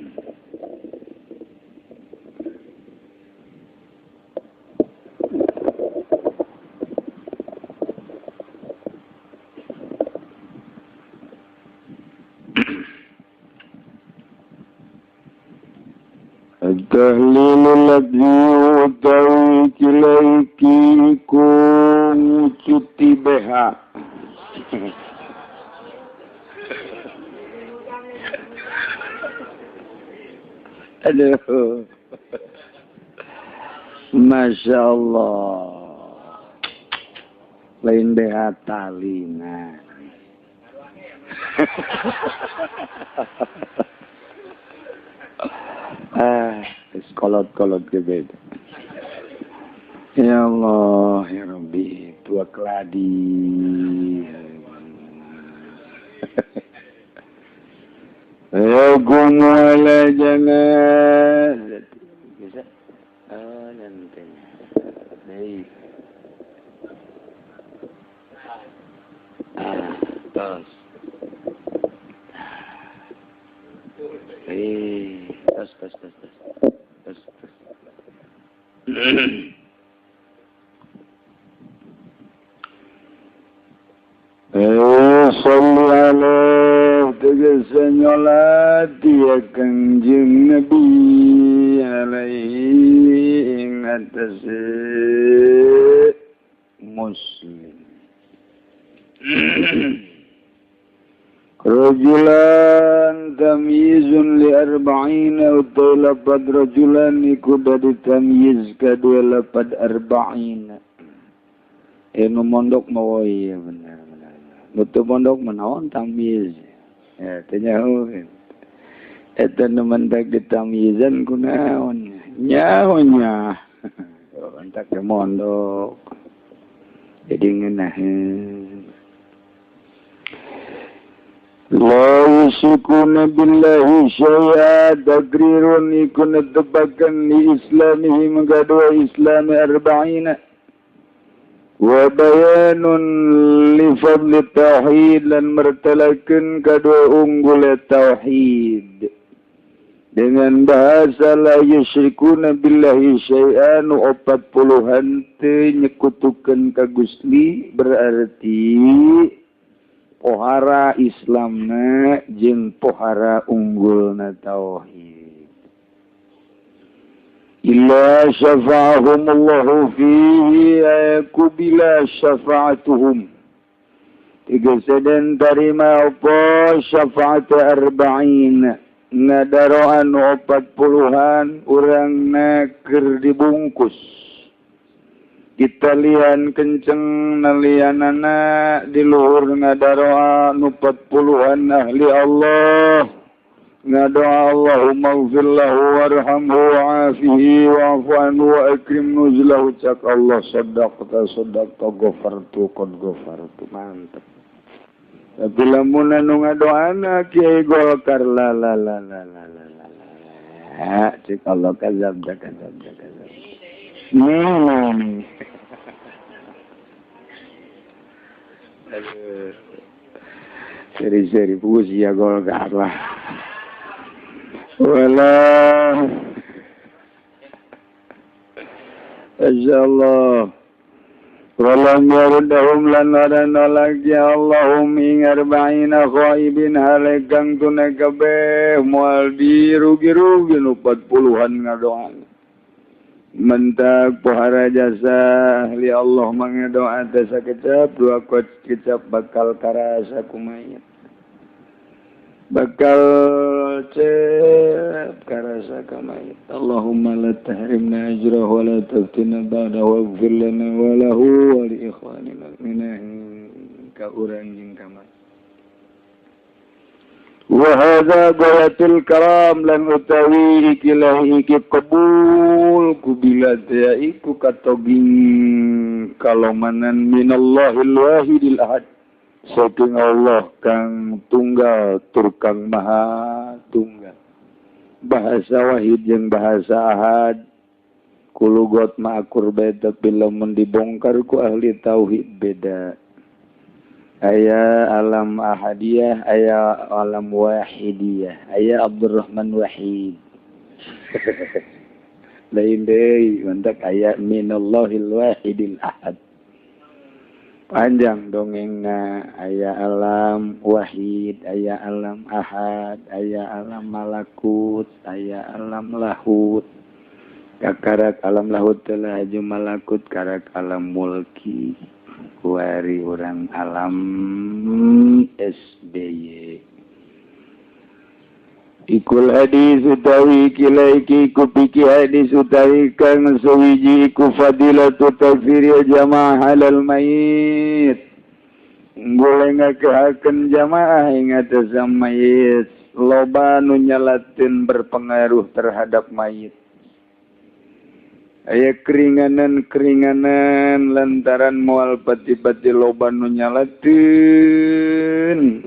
A: Tahlilul ladzi utawi kilaiki ku cuti BH. Aduh, Masya Allah, lain BH talina. Kolot-kolot gebed. Ya Allah, ya Rabbi, tua keladi. Yaqumu ala janazati. Bisa? Oh, nanti. Baik. Ah, tos. Tos, tos, tos, tos. Tos, tos. Salli alaihi tegese nyolati ya Kangjeng Nabi alaihi ing atase muslim. Rajulan tamyizun li arba'ina utawi lapad rajulan iku dadi tamyiz kadua lapad arba'ina. Nu mondok mawa iya bener. Nutu pondok menaon tamyiz. Ya teu nyaho. Eta nu mentak ditamyizan kunaon? Nyaho nya. Entak ke mondok. Jadi ngeunaheun. La yusyrikuna billahi syai'a taqrirun iku netepaken li islamihi mangga islami arba'ina. Wa bayanun li fadli tauhid lan mertelakeun kadua unggul tauhid dengan bahasa la yusyrikuna billahi syai'an 40-an teu nyekutukeun ka Gusti berarti pohara Islamna jeung pohara unggulna tauhid. Illa syafa'ahumullahu fihi kubila syafa'atuhum. Tiga seden tarima apa syafaat arba'in ngadaroan 40-an urangna keur dibungkus. Ditalian kenceng nalianana di luhur ngadaroan 40-an ahli Allah. Ngadoa Allahumma ighfir lahu warhamhu wa'afihi wa'fu anhu wa akrim nuzulahu. Cak Allah sadaqta sadaqta ghafartu qad ghafartu. Mantep. Tapi lamun anu ngadoana Kiai Golkar la la la la la la la. Cek Allah kazab kazab kazab. Nih. Aduh. Seri-seri puisi ya Golkar lah. Wala insyaallah walam yarudahum lan nolak ya Allahum ing arba'ina khaibin halekang tunai kabeh moal dirugi-rugi nu 40-an ngadoa mentak pohara jasa ahli Allah mangadoa teh sakecap dua kecap bakal karasa kumayit bakal cep karasa kamayit. Allahumma la tahrimna ajrahu wa la taftina ba'dahu waghfir lana wa lahu wa li ikhwanina al-mu'minin ka urang jeung kamayit. Wa hadza ghayatul karam lan utawi ikilah iki qabul kubila teh iku katoging kalomanan minallahil wahidil ahad. Saking Allah kang tunggal tur kang maha tunggal. Bahasa wahid jeung bahasa ahad kulugot ma akur beda tapi lamun dibongkar ku ahli tauhid beda. Aya alam ahadiyah, aya alam wahidiyah, aya Abdurrahman Wahid. Lain deui mantak aya minallahil wahidil ahad. Panjang dongengna aya alam wahid, aya alam ahad, aya alam malakut, aya alam lahut. Kakarak alam lahut telah aju malakut karak alam mulki kuari orang alam SBY. Ikul hadis utawi kilaiki iku piki hadis utawi kang suwiji iku fadilatu takfiri jamaah halal mayit. Boleh ngakehakeun jamaah ing atas mayit. Loba nu nyalatin berpengaruh terhadap mayit. Aya keringanan-keringanan lantaran moal pati-pati loba nu nyalatin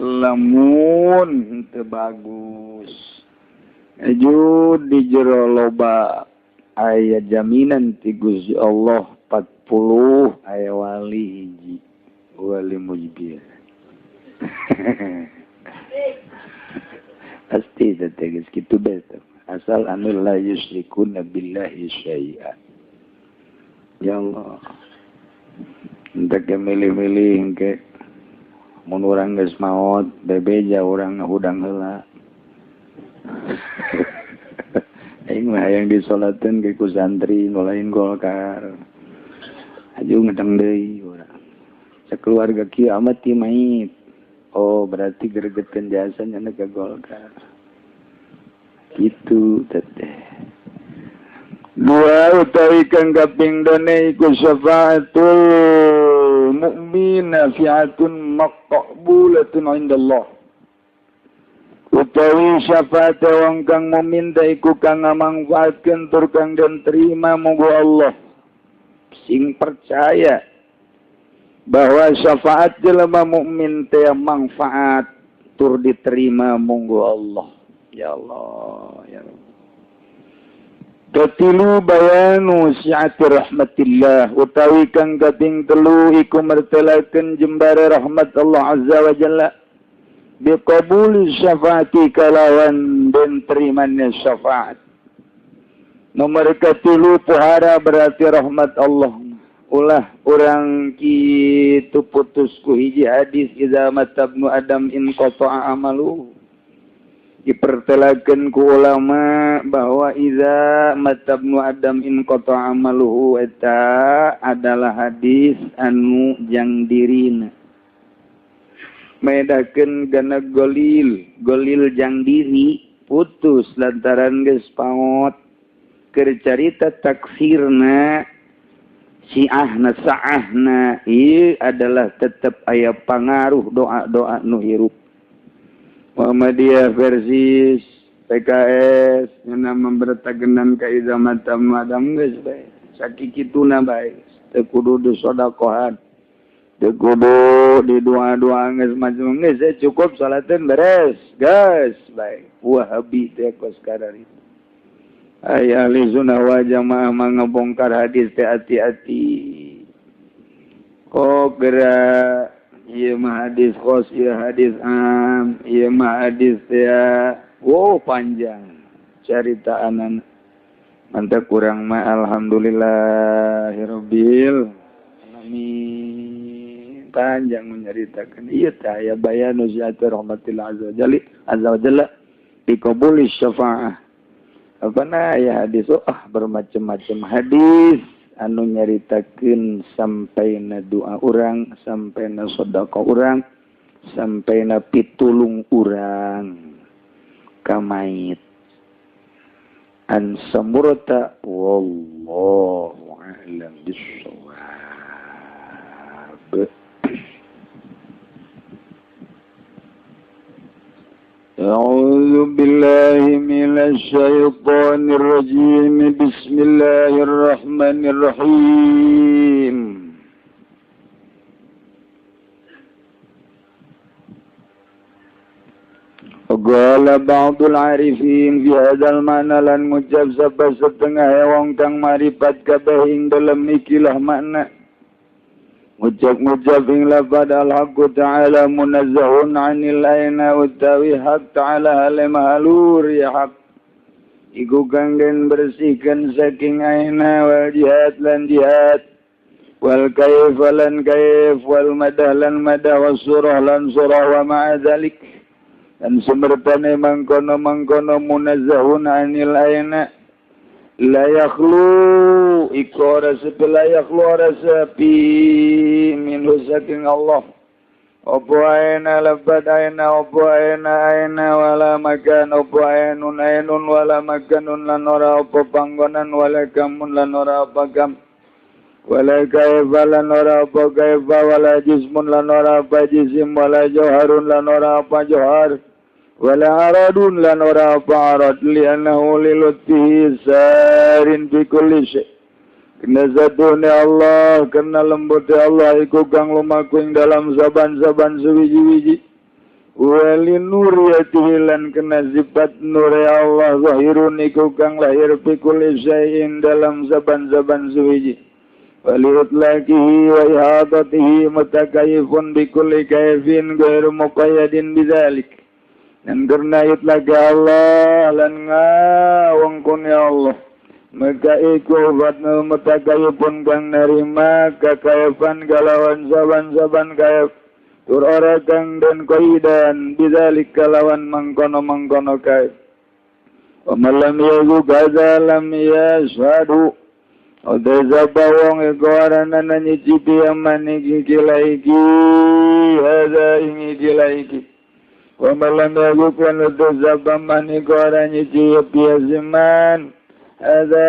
A: lamun teu bagus. Aju di jero loba aya jaminan ti Gusti Allah 40 aya wali hiji wali mujbir. Pasti teh geus kitu bae asal anu la yusyrikuna billahi syai'a. Ya Allah. Entek milih-milih engke mun urang geus maot bebeja urang ngahudang heula. Aing mah hayang disolateun ke ku santri nu lain Golkar. Aju ngedeng deui urang. Sakeluarga kieu amat ti mait. Oh, berarti gregeteun jasa nya ka Golkar. Kitu teteh. Dua utawi kang kaping done iku syafaatul mu'min nafi'atun maqbulatun indallah. Utawi syafaat wong kang mukmin ta iku kang ngamangfaatkeun tur kang den terima munggo Allah. Sing percaya bahwa syafaat jelema mukmin teh manfaat tur diterima munggo Allah. Ya Allah, ya Allah. Katilu bayanu si'ati rahmatillah utawi kang kaping telu iku mertelakeun jembare rahmat Allah azza wa jalla biqabuli syafaati kalawan den terimane syafaat. Nomor katilu pohara berarti rahmat Allah. Ulah urang kitu putus ku hiji hadis idza mata ibnu adam in qata'a amalu. Dipertelakeun ku ulama bahwa iza mata ibnu adam in qata'a amaluhu eta adalah hadis anu jang dirina. Medakeun gana golil, golil jang diri putus lantaran geus paot. Keur carita taksirna syiahna sa'ahna ieu adalah tetep aya pangaruh doa-doa nu hirup. Muhammadiyah versus PKS nya memberitakeun ka iza mata madam geus bae sakikituna bae teu kudu disodakohan teu kudu di doa-doa geus macam geus cukup salateun beres geus bae Wahabi teh kos kadar itu. Aya ahli sunnah wal jamaah mangabongkar hadis teh hati-hati kok gerak ieu mah hadis khos, ieu hadis am, ieu mah hadis teh wow panjang caritaanan. Mantap kurang mah alhamdulillahirabbil alamin. Panjang menyeritakan ieu teh aya bayanu zati rahmatillah azza wa jalla biqabuli syafaah. Apa na ya hadis bermacam-macam hadis anu nyaritakeun sampaina doa urang, sampaina sedekah urang, sampaina pitulung urang ka mayit. An samurata wallahu a'lam bissawab. أعوذ بالله من الشيطان الرجيم بسم الله الرحمن الرحيم. قال بعض العارفين في هذا المعنى lan ngucap sapa setengah wong kang marifat kabeh ing dalem ikilah makna. Ngucap-ngucap ing lafad al-haqqu ta'ala munazzahun 'anil aina utawi hak ta'ala hale mahalur ya hak. Iku kang den bersihkan saking aina wal jihad lan jihad wal kaif lan kaif wal madah lan madah was surah lan surah wa ma'a dzalik. Dan semertane mangkono-mangkono munazzahun 'anil aina. La yakhlu iku ora sepi la yakhlu ora sepi minhu saking Allah apa aina lebat aina apa aina aina wala makan apa ainun ainun wala makanun lan ora apa panggonan wala kamun lan ora apa kam wala kaifa lan ora apa kaifa wala jismun lan ora apa jisim wala jauharun lan ora apa jauhar wala aradun lan ora apa arad li'annahu lilutfihi sarin fi kulli syai. Kena zatune Allah, kena lembute Allah iku kang lumaku ing dalam saban-saban suwiji-wiji. Wali nuriyatihi lan kena sifat nure Allah zahirun iku kang lahir fi kulli syai'in dalam saban-saban suwiji. Wali utlaqihi wa ihadatihi mutakayifun bi kulli kayfin ghairu muqayyadin bidzalik. Dan karena itlaqi Allah lan ngawengkun ya Allah, maka iku fatnul mutakayifun kang nerima kakayafan kalawan saban-saban kayaf tur ora kang den qaidan bidzalik kalawan mangkono-mangkono kayaf. Wa man lam yazu kaza lam yashhadu. Odeza bawong iku arana nyicipi aman iki kilaiki hadza ing iki. Wa man lam yazu kan odeza baman iku arana nyicipi aziman hadza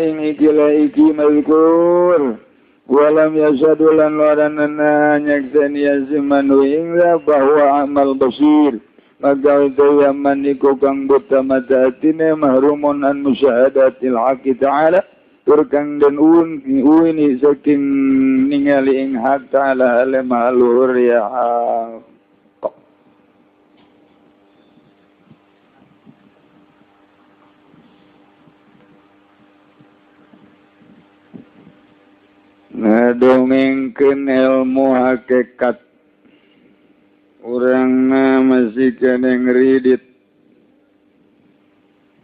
A: ing iki mazkur. Wa lam yashhadu lan arana nyakseni aziman ing bahwa amal basir. Maka itu yaman iku kang buta mata atine mahrumun an musyahadatil haqqi ta'ala turkang dan uini saking ningali ing hak ta'ala ale maluhur ya hak. Ngadongengkeun ilmu hakikat urangna masih kene ngridit,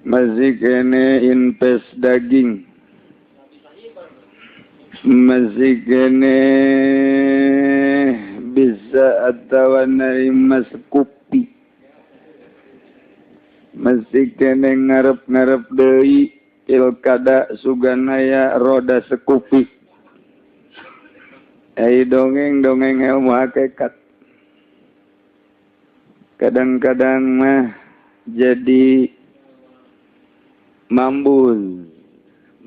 A: masih kene invest daging, masih kene bisa atau nerima sekupi, masih kene ngarep-ngarep deui pilkada suganaya roda sekupi. Ai dongeng-dongeng ilmu hakikat kadang-kadang mah jadi mambul.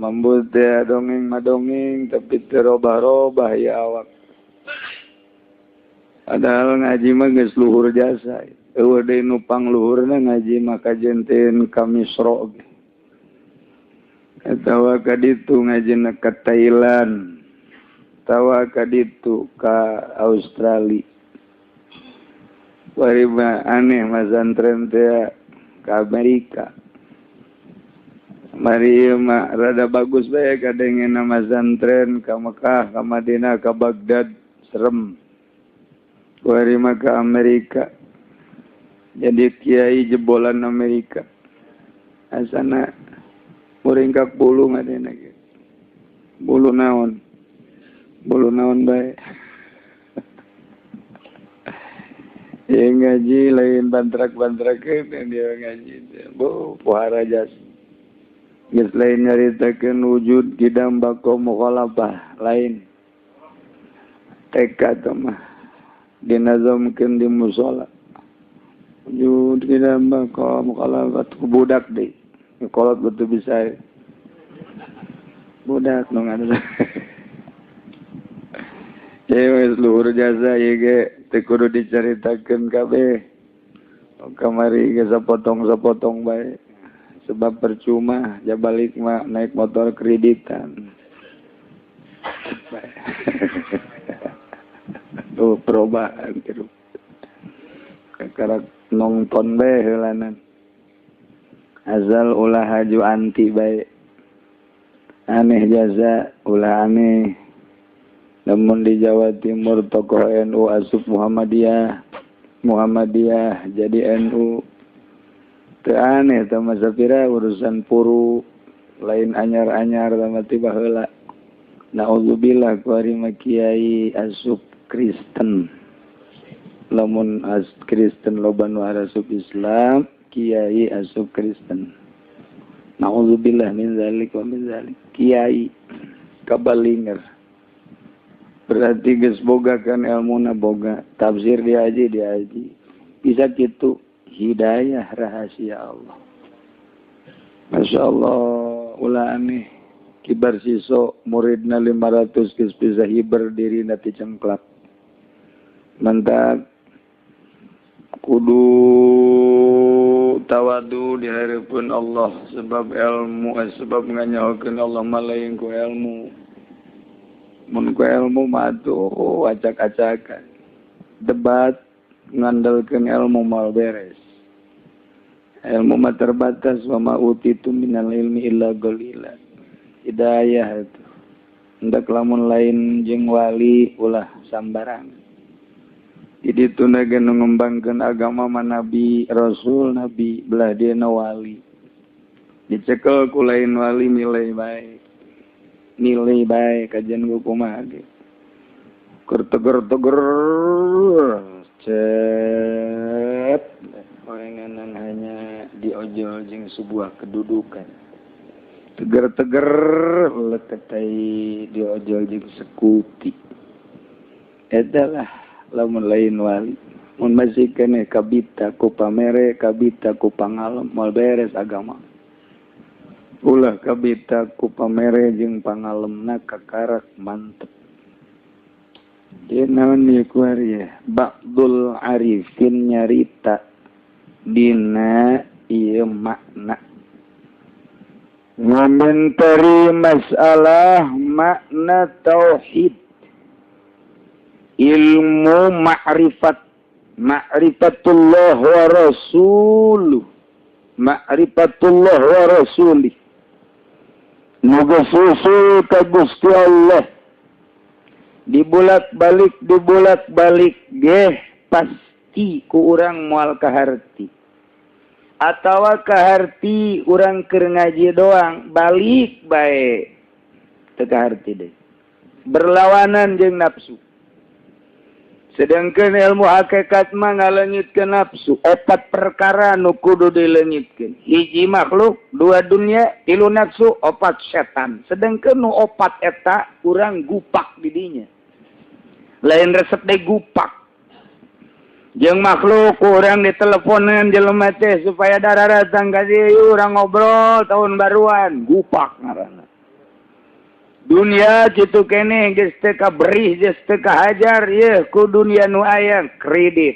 A: Mambul teh dongeng mah dongeng tapi terobah-robah ya awak. Padahal ngaji mah geus luhur jasa. Eueuh deui nu pangluhurna ngaji mah kajenteun ka Misro ge. Atawa ka ditu ngajina ka Thailand. Atawa ka ditu ka Australia. Wari mah aneh masantren teh ka Amerika. Mari mah rada bagus bae kadengena masantren ka Mekah, ka Madinah, ka Baghdad, serem. Wari mah ka Amerika. Jadi kiai jebolan Amerika. Asana muringkak bulu ngadena ge. Bulu naon? Bulu naon bae. Ya ngaji lain bantrak-bantrakeun dia ngaji. Bu, pohara jas. Geus lain nyaritakeun wujud kidam bako mukhalafah lain. TK teh mah dinazamkeun di musala. Wujud kidam bako mukhalafah ku budak deui. Kolot betul bisa. Budak nu ngadu. Ya wis luhur jasa ieu ge teu kudu dicaritakeun kabeh. Kamari ge sapotong-sapotong bae. Sebab percuma jabalik mah naik motor kreditan. Tuh perubahan gitu. Kakarak nonton bae heulanan. Azal ulah haju anti bae. Aneh jaza ulah aneh. Namun di Jawa Timur tokoh NU asup Muhammadiyah, Muhammadiyah jadi NU. Teu aneh teh mah sapira urusan puru lain anyar-anyar teh tiba heula. Nauzubillah kuari mah kiai asup Kristen. Lamun as Kristen loba nu asup Islam, kiai asup Kristen. Nauzubillah min zalik wa min zalik. Kiai kabalinger. Berarti geus boga kan ilmuna boga, tafsir diaji diaji. Bisa kitu hidayah rahasia Allah. Masya Allah, ulah aneh. Kibar siso muridna 500 geus bisa hiber dirina ti cengklak. Mantap. Kudu tawadu di hadapan Allah sebab ilmu sebab nganyahokeun Allah mah lain ku ilmu. Mun ku ilmu mah atuh acak-acakan. Debat ngandalkeun ilmu mal beres. Ilmu mah terbatas wa ma utitu minal ilmi illa qalila. Hidayah itu. Hendak lamun lain jeung wali ulah sambarang. Jadi tuna ge nu ngembangkeun agama mah nabi, rasul, nabi, belah dieuna wali. Dicekel ku lain wali milih bae. Nilai bae kajian ku kumaha ge. Keur teger-teger cet orenganan hanya diojol jeung sebuah kedudukan. Teger-teger leketai diojol jeung sekuti. Eta lah lamun lain wali. Mun masih keneh kabita ku pamere, kabita ku pangalem, moal beres agama. Ulah kabita ku pamere jeung pangalemna kakarak mantep. Ieu naon ieu kuari ya? Ba'dul arifin nyarita dina ieu makna. Ngomentari masalah makna tauhid. Ilmu ma'rifat, ma'rifatullah wa rasuluh, ma'rifatullah wa rasulih. Nuga susul ka Gusti Allah. Dibulak-balik, dibulak-balik geh pasti ku urang moal kaharti. Atawa kaharti urang keur ngaji doang, balik bae teu kaharti deui. Berlawanan jeung nafsu. Sedangkan ilmu hakikat mah ngaleungitkeun nafsu. Opat perkara nu kudu dileungitkeun. Hiji makhluk, dua dunia, tilu nafsu, opat setan. Sedangkan nu opat eta urang gupak di dinya. Lain resep deui gupak. Jeung makhluk urang diteleponan jelema teh supaya dararatang ka dieu urang ngobrol tahun baruan, gupak ngaranna. Dunia kitu keneh geus teu kaberih geus teu kahajar yeuh ku dunia nu aya kredit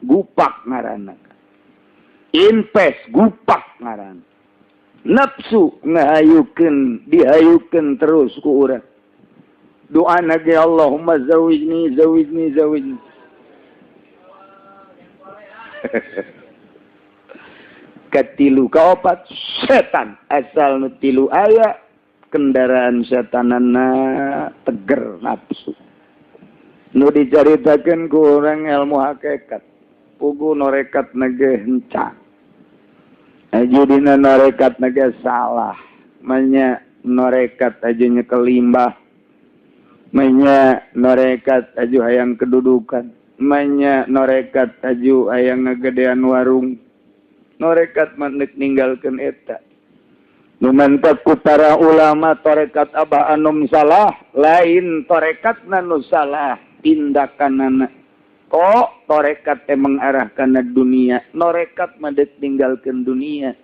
A: gupak ngaranna, invest gupak ngaranna, nafsu ngahayukeun dihayukeun terus ku urang. Doa na ge Allahumma zawijni zawijni zawijni. Katilu kaopat setan asal nu tilu aya kendaraan setanana teger nafsu. Nu dicaritakeun ku urang ilmu hakikat. Pugu norekat nage henca. Aju dina norekat nage salah. Manya norekat aju nyekel limbah. Manya norekat aju hayang kedudukan. Manya norekat aju hayang ngagedean warung. Norekat manek ninggalkeun eta. Nu mantak ku para ulama tarekat Abah Anom salah, lain tarekat nu salah tindakanana. Kok tarekat teh mengarahkan dunia, norekat mah deuk ninggalkeun dunia.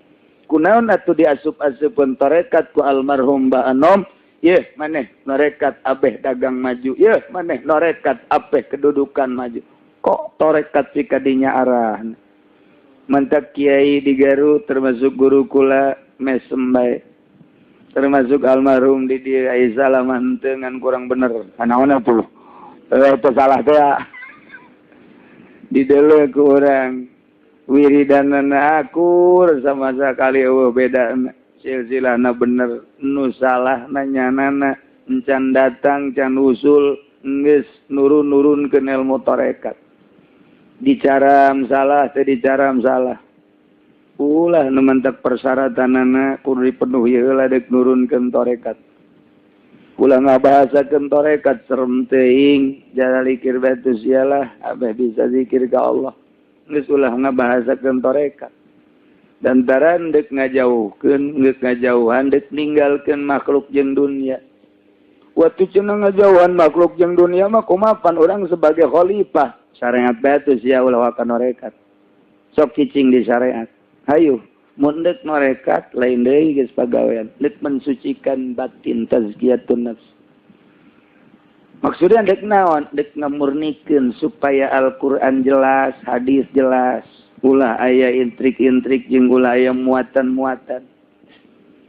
A: Kunaon atuh diasup-asupkeun tarekat ku almarhum Bah Anom? Yeuh maneh norekat abeh dagang maju, yeuh maneh norekat abeh kedudukan maju. Kok tarekat si kadinya arahna? Mantak kiai di Garut termasuk guru kula mesem bae. Termasuk almarhum di dieu aya salah mah henteu ngan kurang bener. Naon atuh? Teu salah teh. Dideuleu ku urang wiridanana akur sama sakali eueuh bedana. Silsilahna bener, nu salah nanyanana encan datang can usul geus nurun-nurunkeun ilmu tarekat. Dicaram salah teh dicaram salah. Ulah nu mentek persyaratanana kudu dipenuhi heula deuk nurunkeun tarekat. Ulah ngabahasakeun tarekat serem teuing, jalikir batu sialah abeh bisa zikir ka Allah. Geus ulah ngabahasakeun tarekat. Lantaran dek ngajauhkeun, geus ngajauhan dek ninggalkeun makhluk jeung dunia. Waktu cenah ngajauhan makhluk jeung dunia mah kumapan urang sebagai khalifah syariat bae teu sia ulah waka norekat. Sok cicing di syariat. Hayu, mun deuk norekat lain deui geus pagawean, deuk mensucikan batin tazkiyatun nafs. Maksudnya dek naon? Dek ngamurnikeun supaya Al-Qur'an jelas, hadis jelas. Ulah aya intrik-intrik jeung ulah aya muatan-muatan.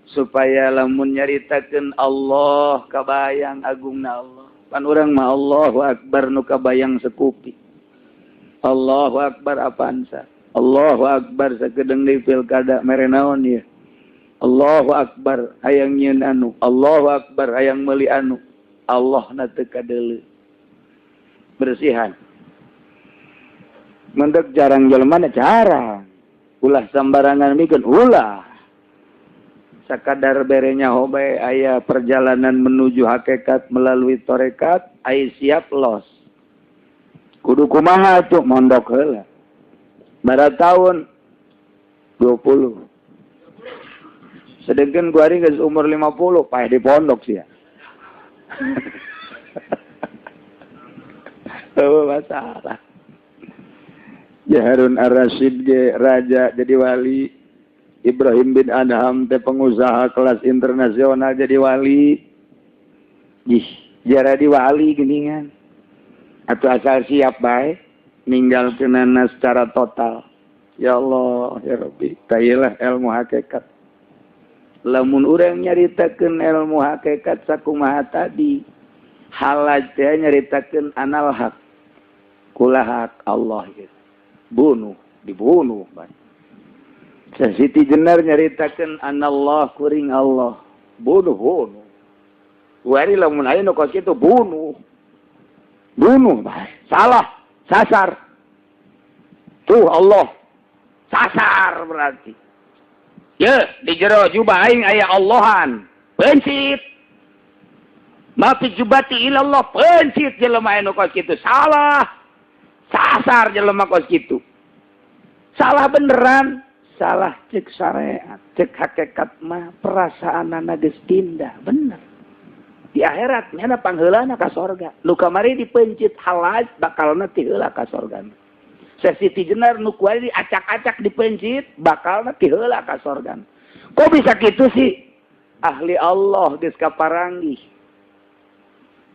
A: Supaya lamun nyaritakeun Allah kabayang agungna Allah. Pan urang mah Allahu Akbar nu kabayang sekupi. Allahu Akbar apansa. Allahu Akbar sakedeung deui pilkada mere naon ieu. Allahu Akbar hayang nyieun anu, Allahu Akbar hayang meuli anu. Allah na teu kadeuleu. Bersihan. Mendek jarang jelema na jarang. Ulah sambarangan mikeun ulah. Sakadar berenya hobe aya perjalanan menuju hakikat melalui tarekat, aya siap los. Kudu kumaha tuh mondok heula. Bara tahun 20. Sedengkeun kuari geus umur 50, paeh di pondok sia. Oh, masalah. Ya Harun Ar-Rasyid ge raja jadi wali. Ibrahim bin Adham teh pengusaha kelas internasional jadi wali. Ih, jara di wali geningan. Atau asal siap bae ninggalkeunana secara total. Ya Allah, ya Rabbi, tailah ilmu hakikat. Lamun urang nyaritakeun ilmu hakikat sakumaha tadi, halaj teh nyaritakeun anal hak. Kula hak Allah gitu. Bunuh, dibunuh bae. Siti Jenar nyaritakeun anallah kuring Allah. Bunuh, bunuh. Wari lamun aya nu kos kitu bunuh. Bunuh bae. Salah, sasar. Tuh Allah. Sasar berarti. Ye, di jero jubah aing aya Allahan. Pencit. Mafi jubati ilallah, pencit jelema anu kos kitu. Salah. Sasar jelema kos kitu. Salah beneran, salah cek syariat, cek hakikat mah perasaanana geus pindah, bener. Di akhirat nyana pangheulana ka sorga. Nu kamari dipencit halaj bakalna ti heula ka sorga. Siti Jenar nu kuari diacak-acak dipencit bakalna ti heula ka sorga. Kok bisa kitu sih? Ahli Allah geus kaparanggih.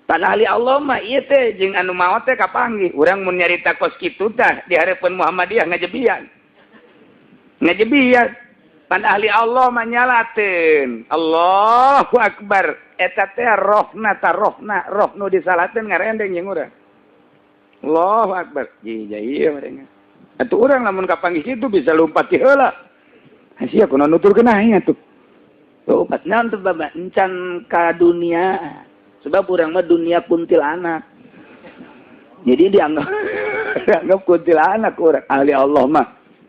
A: Pan ahli Allah mah ieu teh jeung anu maot teh kapanggih. Urang mun nyarita kos kitu tah di hareupeun Muhammadiyah ngajebian. Ngajebian. Pan ahli Allah mah nyalateun. Allahu Akbar. Eta teh rohna ta rohna, roh nu disalateun ngarendeng jeung urang. Allahu Akbar. Iya mereka. Atuh urang lamun kapanggih kitu bisa lompat ti heula. Sia kunaon nuturkeun aing atuh. Lompat naon teh baba encan ka dunia. Sebab urang mah dunia kuntilanak. Jadi dianggap dianggap kuntilanak urang. Ahli Allah mah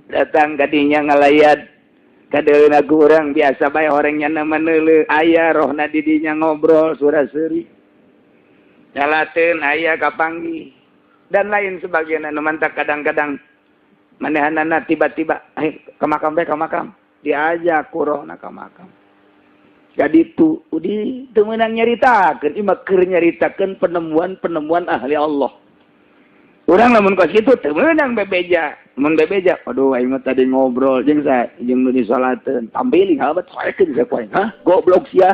A: datang kadinya ngalayat kadeuna ku urang biasa bae orangnya nama neuleuh aya rohna di dinya ngobrol sura-seuri. Nyalateun aya kapanggih dan lain sebagainya. Nu mantak kadang-kadang manehanana tiba-tiba ayo ke makam bae ke makam diajak ku rohna ka makam. Kaditu udi teu meunang nyaritakeun ieu mah keur nyaritakeun penemuan-penemuan ahli Allah. Urang lamun kos kitu teu meunang bebeja. Mun bebeja, aduh aing mah tadi ngobrol jeung sa jeung nu disalateun, tampiling habat soekeun sia ku aing. Hah, goblok sia.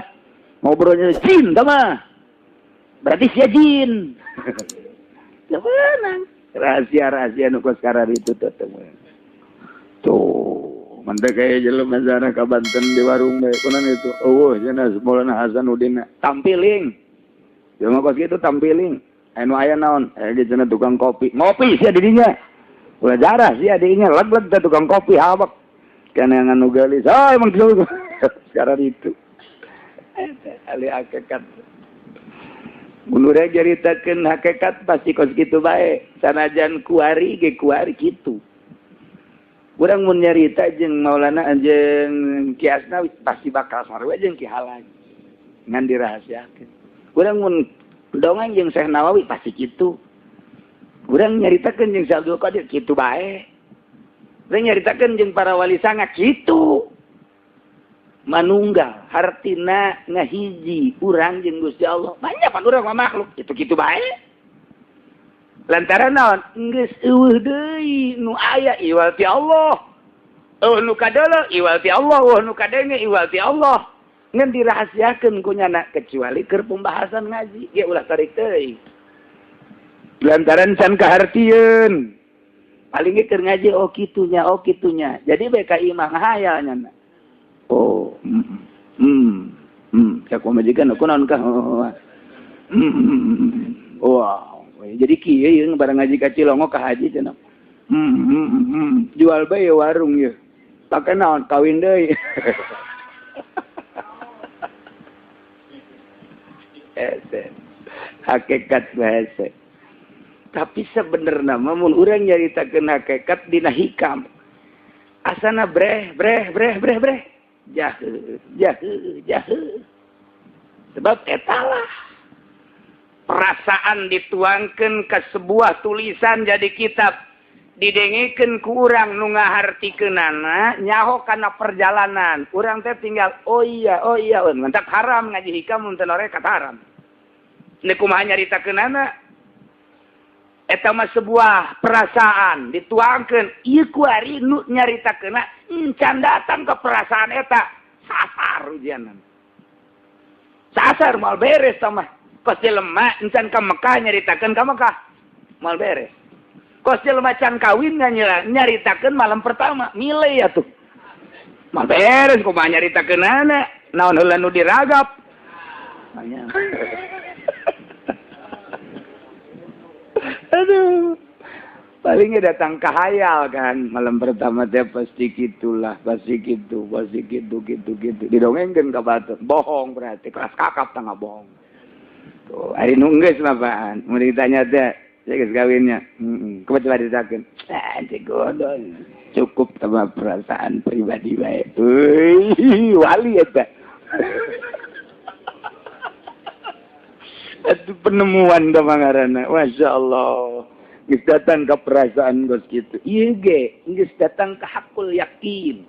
A: Ngobrolnya jin tah mah. Berarti sia jin. Teu meunang. Rahasia-rahasia nu kos kararitu teh teu meunang. Tuh. Mantap kayak jelema sana ka Banten di warung bae kunan itu. Eueuh cenah Maulana Hasanuddin tampiling. Jelema kos kitu tampiling. Anu aya naon? Ge cenah tukang kopi. Ngopi sia di dinya. Ulah jarah sia di dinya, leg-leg teh tukang kopi habak. Kana anu geulis. Ah emang gitu. Sekarang itu. Ahli hakikat. Mun urang nyaritakeun hakikat pasti kos kitu bae. Sanajan kuari ge kuari kitu. Urang mun nyarita jeung Maulana jeung Ki Asnawi pasti bakal sarua jeung Ki Halaj. Ngan dirahasiakeun. Urang mun dongeng jeung Syekh Nawawi pasti kitu. Urang nyaritakeun jeung Syekh Abdul Qadir kitu bae.
B: Urang nyaritakeun jeung para wali sanga kitu. Manunggal hartina ngahiji urang jeung Gusti Allah. Banyak pan urang mah makhluk itu kitu bae. Lantaran naon? Geus eueuh deui nu aya iwal ti Allah. Eueuh nu kadeuleu iwal ti Allah, eueuh nu kadenge iwal ti Allah. Ngan dirahasiakeun ku nyana kecuali keur pembahasan ngaji ge ulah tarik teuing. Lantaran can kahartieun. Paling ge keur ngaji oh kitunya, oh kitunya. Jadi BKI mah ngahayal nyana. Oh, cak pamajikan kunaon kah? Wow, jadi kieu ieu barang ngaji ka Cilongo ka haji cenah. Jual bae warung ieu. Pake naon kawin deui. Hese. Hakikat bahasa. Tapi sebenarnya mun urang nyaritakeun hakikat dina hikam. Asana breh breh breh breh breh. Jahe jahe jahe. Sebab etalah perasaan dituangkan ke sebuah tulisan jadi kitab, didengekeun ku urang nu ngahartikeunana nyaho kana perjalanan. Urang teh tinggal oh iya mantap haram ngaji hikam mun teu norekat haram. Ini kumaha nyaritakeunana eta mah sebuah perasaan dituangkeun ieu kuari nu nyaritakeunna encan datang ke perasaan eta sasar ujianan. Sasar moal beres tah mah. Kos jelema encan ka Mekah nyaritakeun ka Mekah moal beres. Kos jelema can kawin nyaritakeun malam pertama mile atuh. Moal beres kumaha nyaritakeunana naon heula nu diragap. Aduh, palingnya datang ke hayal kan malam pertama teh pasti gitulah, pasti gitu, pasti gitu, gitu, gitu. Didongengkeun ka batur, bohong berarti kelas kakap tengah bohong. Tuh, hari nunggu mah baan, mau ditanya teh, saya geus kawinnya. Heeh, kumaha coba ditakeun? Ah, godol. Cukup sama perasaan pribadi bae. Euy, wali eta. Itu penemuan kamangarana, Masya Allah. Geus datang ke perasaan kos kitu. Ieu ge geus datang ke hakul yakin.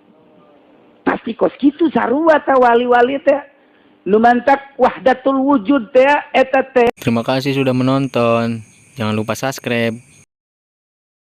B: Pasti kos kitu sarua ta wali-wali teh. Nu mantak wahdatul wujud teh eta teh.
C: Terima kasih sudah menonton. Jangan lupa subscribe.